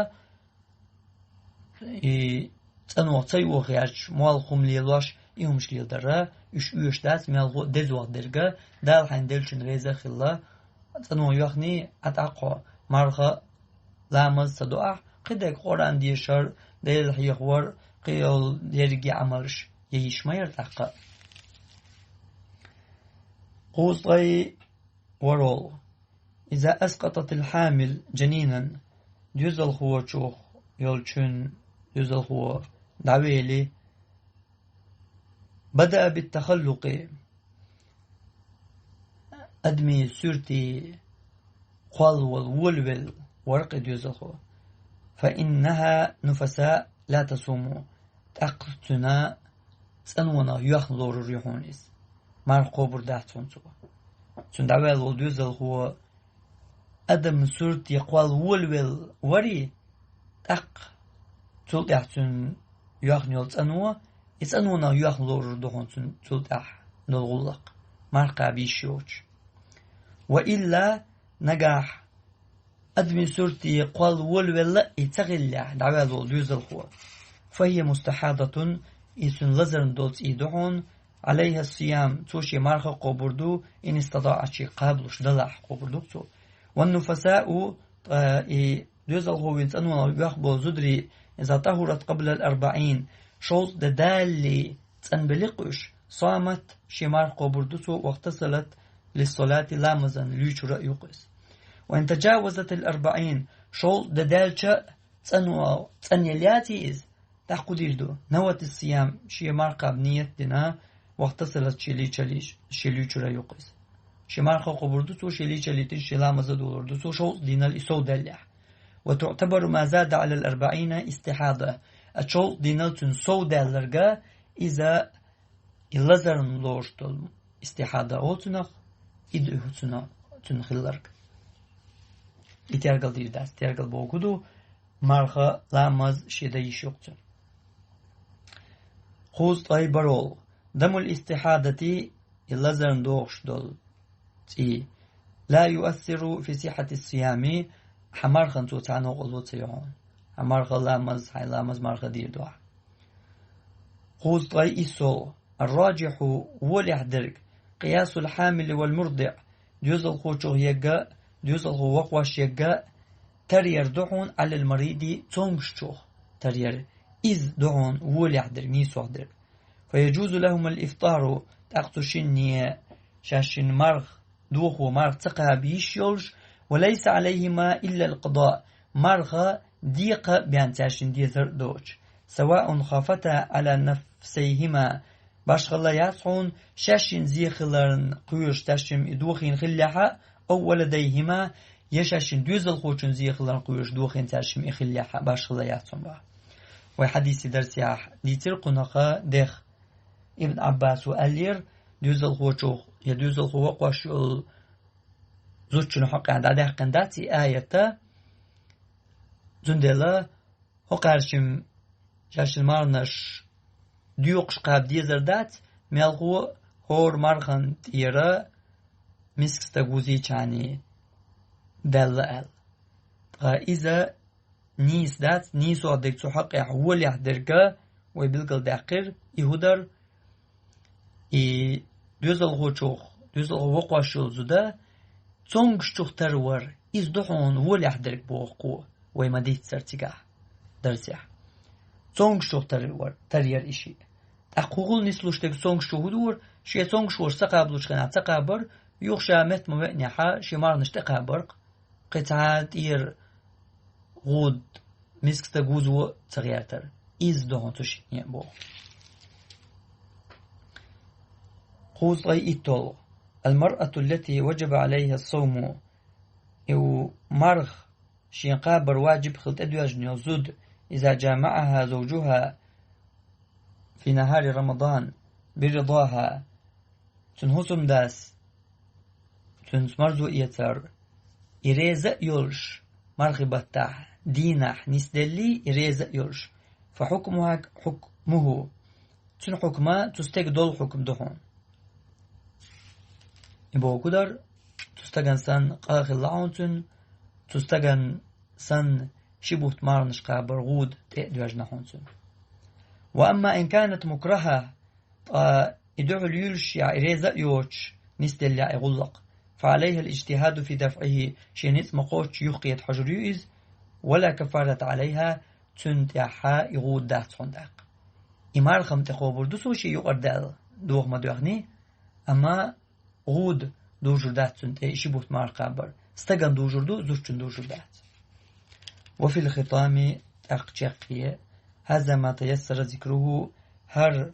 и цӀанонах ца йоха гӀерташ, молха хӀума лелош, и хӀумаш леладар, уьш оьшуш дац, мелхо а дезох дерг, Дала хьайна деллачун реза а хилла, цӀанонах йоьхний, ӀатӀаккха хьо, марха, ламаз ца до ахь, кхидерг Къуръан дешар, Дела хьехавар, кхийолу дерриге Ӏамалш ян йиш ма яра тӀаккха. Кхузткъе ворхӀалгӀа. إذا أسقطت الحامل جنينا, доьзалхочух йолчун доьзалхо дӀавели, بدأ بالتخلق, адамийн суьрте кхолла волавелла вара-кх и доьзалхо. فإنها نفساء لا تصوم, тӀаккха цуьнан цӀанонах йоьхна лорур ю хьуна иза. Марха кхобур дац хьуна цо. Цуьнан дӀаваьлла волу доьзалхо адаман суьрте кхолла волавелла варий, тӀаккха цул тӀаьхьа цуьнан йоьхна йолу цӀано, и цӀанонах йоьхна лорур ду хьуна цуьнан цул тӀаьхьа долу гӀуллакх, марха кхаба йиш йоцуш. وإلا, нагахь адамийн суьрте кхолла волавелла и ца хиллехь, дӀаваьлла волу доьзалхо, فهي مستحاضة, и цуьнан лазарна долу цӀий ду хьуна, عليها الصيام, цо шен марха а кхобур ду, إن استطاعت, шега кхабалуш далахь кхобур ду-кх цо. والنفساء, ткъа и доьзалхо вина цӀанонах йоьхна болу зударий, إذا طهرت قبل الأربعين, шовзткъа де далале цӀанбелли-кх уьш, صامت, шен марха кхобур ду цо, واغتسلت للصلاة, ламазан луьйчура а ю-кх иза. وإن تجاوزت الأربعين, шовзткъа де даьлча а цӀано, цӀанъелла яций иза, тӀаккха хӀун дийр ду? نوت الصيام, шен марха кхаба ниет дина, واغتسلت, шен лийчаллиш, шен луьйчура ю-кх иза. Шен марха а кхобур ду цо, шен лийчаллийтина шен ламаз а долур ду цо, шовзткъа дийнал и сов даьллехь. وتعتبر ما زاد على الأربعين استحاضة. А шовзткъа дийнал цуьнан сов даьлларг, иза и лазарна лоруш долу истихьада олу цунах, и ду цунах, цуьнан хилларг. И тергал дийр дац, тергал бохург ду, марха, ламаз шен дан йиш ю-кх цуьнан. Кхузткъе бархӀалгӀа. دم الاستحاضة, и лазарна догӀуш долу цӀий, لا يؤثر في صحة الصيام, хьан мархана цо цхьа новкъарло ца йо хьуна. Хьан марха, ламаз, хьайн ламаз, марха дийр ду ахь. Кхузткъе иссалгӀа. الراجح, волехь дерг, قياس الحامل والمرضع, доьзалхочух ерг а, доьзалхо вакхош ерг а, таръяр ду хьуна, على المريض, цомгушчух таръяр. Иза ду хьуна волехь дерг, нийсох дерг. فيجوز لهما الإفطار, тӀаккха цу шинне шаьш шина марха дохо, марха ца кхаба йиш йолуш, وليس عليهما إلا القضاء, марха декха бен цаьршинна дезар а доцуш, سواء خافتا على نفسيهما, башхалла яц хьуна, шаьш шина зе хиларна кхоьруш цаьршимма и дохийна хиллехь а, أو ولديهما, я шаьшшинна доьзалхочун зе хиларна кхоьруш дохийна цаьршимма и хиллехь а, башхалла яц хьуна боху. Вай хьадисийн дарсехь дийцира кхунах дех. Ибн Ӏаббаса аьллера, доьзалхочух я доьзалхо воккхуш йолу зудчун хьокъехь дӀадаьккхина дац и аят, цундела хӀокхара шимма шаьшшинна марханаш доькъуш кхаба дезар дац, мелхо а хӀора мархана тӀера миска стаг вузийчхьана даьлла аьлла. Ткъа иза нийса дац, нийсонца дерг цу хьокъехь волехь дерг вай билгалдаьккхира, и хӀун дара, и доьзалхочух, доьзалхо воккхуш йолу зуда, цомгушчух тара вар, иза ду хьуна волехь дерг боху кхо, вай ма-дийццара цигахь, дарсехь. Цомгушчух тара вар, тара яра и шиъ. ТӀаккха кху гӀуллакх нислуш дерг цомгушчух хӀун дора, шен цомгуш волуш ца кхабалучу хенахь ца кхабар, юха ша метта ма веанехь, шен марханаш тӀекхабар-кх, кхин цхьа тӀера гӀуда миска стаг вузо а ца гӀертара. Иза ду хьуна цу шиъ а боху. Кхузткъе итталгӀа. المرأة التي وجب عليها الصوم. И ву марха шен кхабар ваджиб хила тӀедоьжна йолу зуда, إذا جامعها زوجها في نهار رمضان برضاها. Цуьнан хӀусамдас цуьнца марзо эцар, и реза а йолуш, мархи баттахь, дийнахь нисделлий, и реза а йолуш, فحكمها حكمه. Цуьнан хьукма цу стеган долу хьукма ду хьуна. И боху дара, цу стагана санна къа хилла хьуна цуьнан, цу стагана санна ши бутт марханаш кхабар гӀуда тӀе а доьжна хьуна цуьнан. وأما إن كانت مكرهة, ткъа и дуьхьал юьллуш я, и реза а йоцуш нисделлехь и гӀуллакх, فعليها الاجتهاد في دفعه, шен ницкъ ма-кхоччу юхакхета хьожур ю иза, ولا كفارة عليها, цунна тӀехь и гӀуда дац хьуна тӀаккха. И марха-м тӀекхобур ду цо шен юкъара даьлла, доха ма доьхний, амма гӀуда дужур дац цунна тӀе и ши бутт марха кхабар. Стагана дужур ду, зудчунна дужур дац. وفي الختام, тӀаккха чаккхе, هذا ما تيسر ذكره, хӀара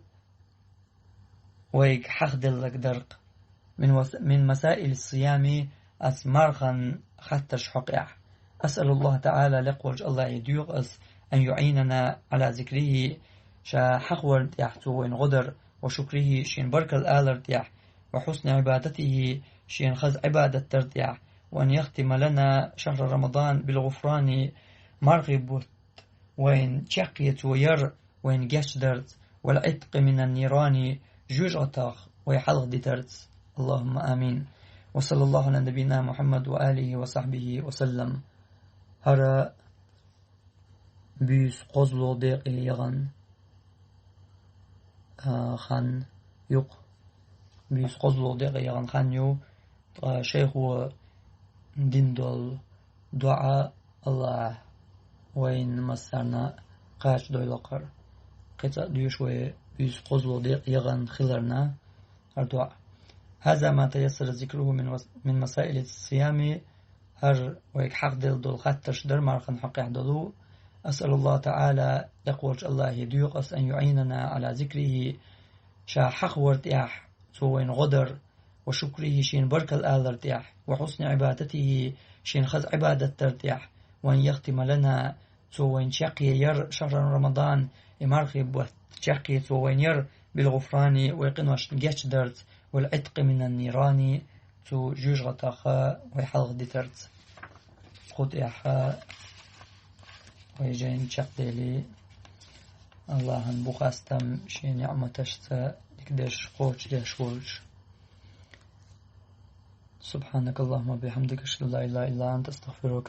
вайга хьахделларг дара-кх, من وس-, من مسائل الصيام, оцу мархан хаттарш хьокъехь. أسأل الله تعالى, лекха волчу АллахӀе доьху ас, أن يعيننا على ذكره, ша хьахаварна тӀехь цо вайна гӀо дар, وشكره, шена баркалла алар тӀехь, وحسن عبادته, шена хаза Ӏибадат дар тӀехь, وأن يختم لنا شهر رمضان بالغفران, мархи бутт вайна чаккхе цо яр, вайна гечдарца, والعتق من النيران, жоьжахатех вай хьалхадитарца. اللهم آمين. وصلى الله على نبينا محمد وآله وصحبه وسلم. ХӀара буьйса кхозлагӀа декъе яхана, а, хан ю-кх. Буьйса кхозлагӀа декъе яхана хан ю, ткъа шайхо дина долу доӀа АллахӀа вайна массарна кхача дойла-кх хӀара. Кхин цкъа а доьшу вай буьйса кхозлагӀа декъе яхана хиларна хӀара доӀа. هذا ما تيسر ذكره من وس-, من مسائل الصيام, хӀара вайга хьахделла долу хаттарш дара мархан хьокъехь долу. أسأل الله تعالى, лекха волчу АллахӀе доьху ас, أن يعيننا على ذكره, ша хьахавар тӀехь цо вайна гӀо дар, وشكره, шена баркалла алар тӀехь, وحسن عبادته, шена хаза Ӏибадат дар тӀехь, وأن يختم لنا, цо вайна чаккхе яр, شهر رمضان, и мархи бутт чаккхе цо вайна яр, بالغفران, вай къиношна гечдарца, والعتق من النيران, цу жоьжахатех вай хьалхадитарца. Кху тӀехь вай жайна чекхдели, АллахӀан бу хастам шен ниӀматашца дика дерш кхочушдеш волчу. سبحانك اللهم وبحمدك، أشهد أن لا إله إلا أنت، أستغفرك.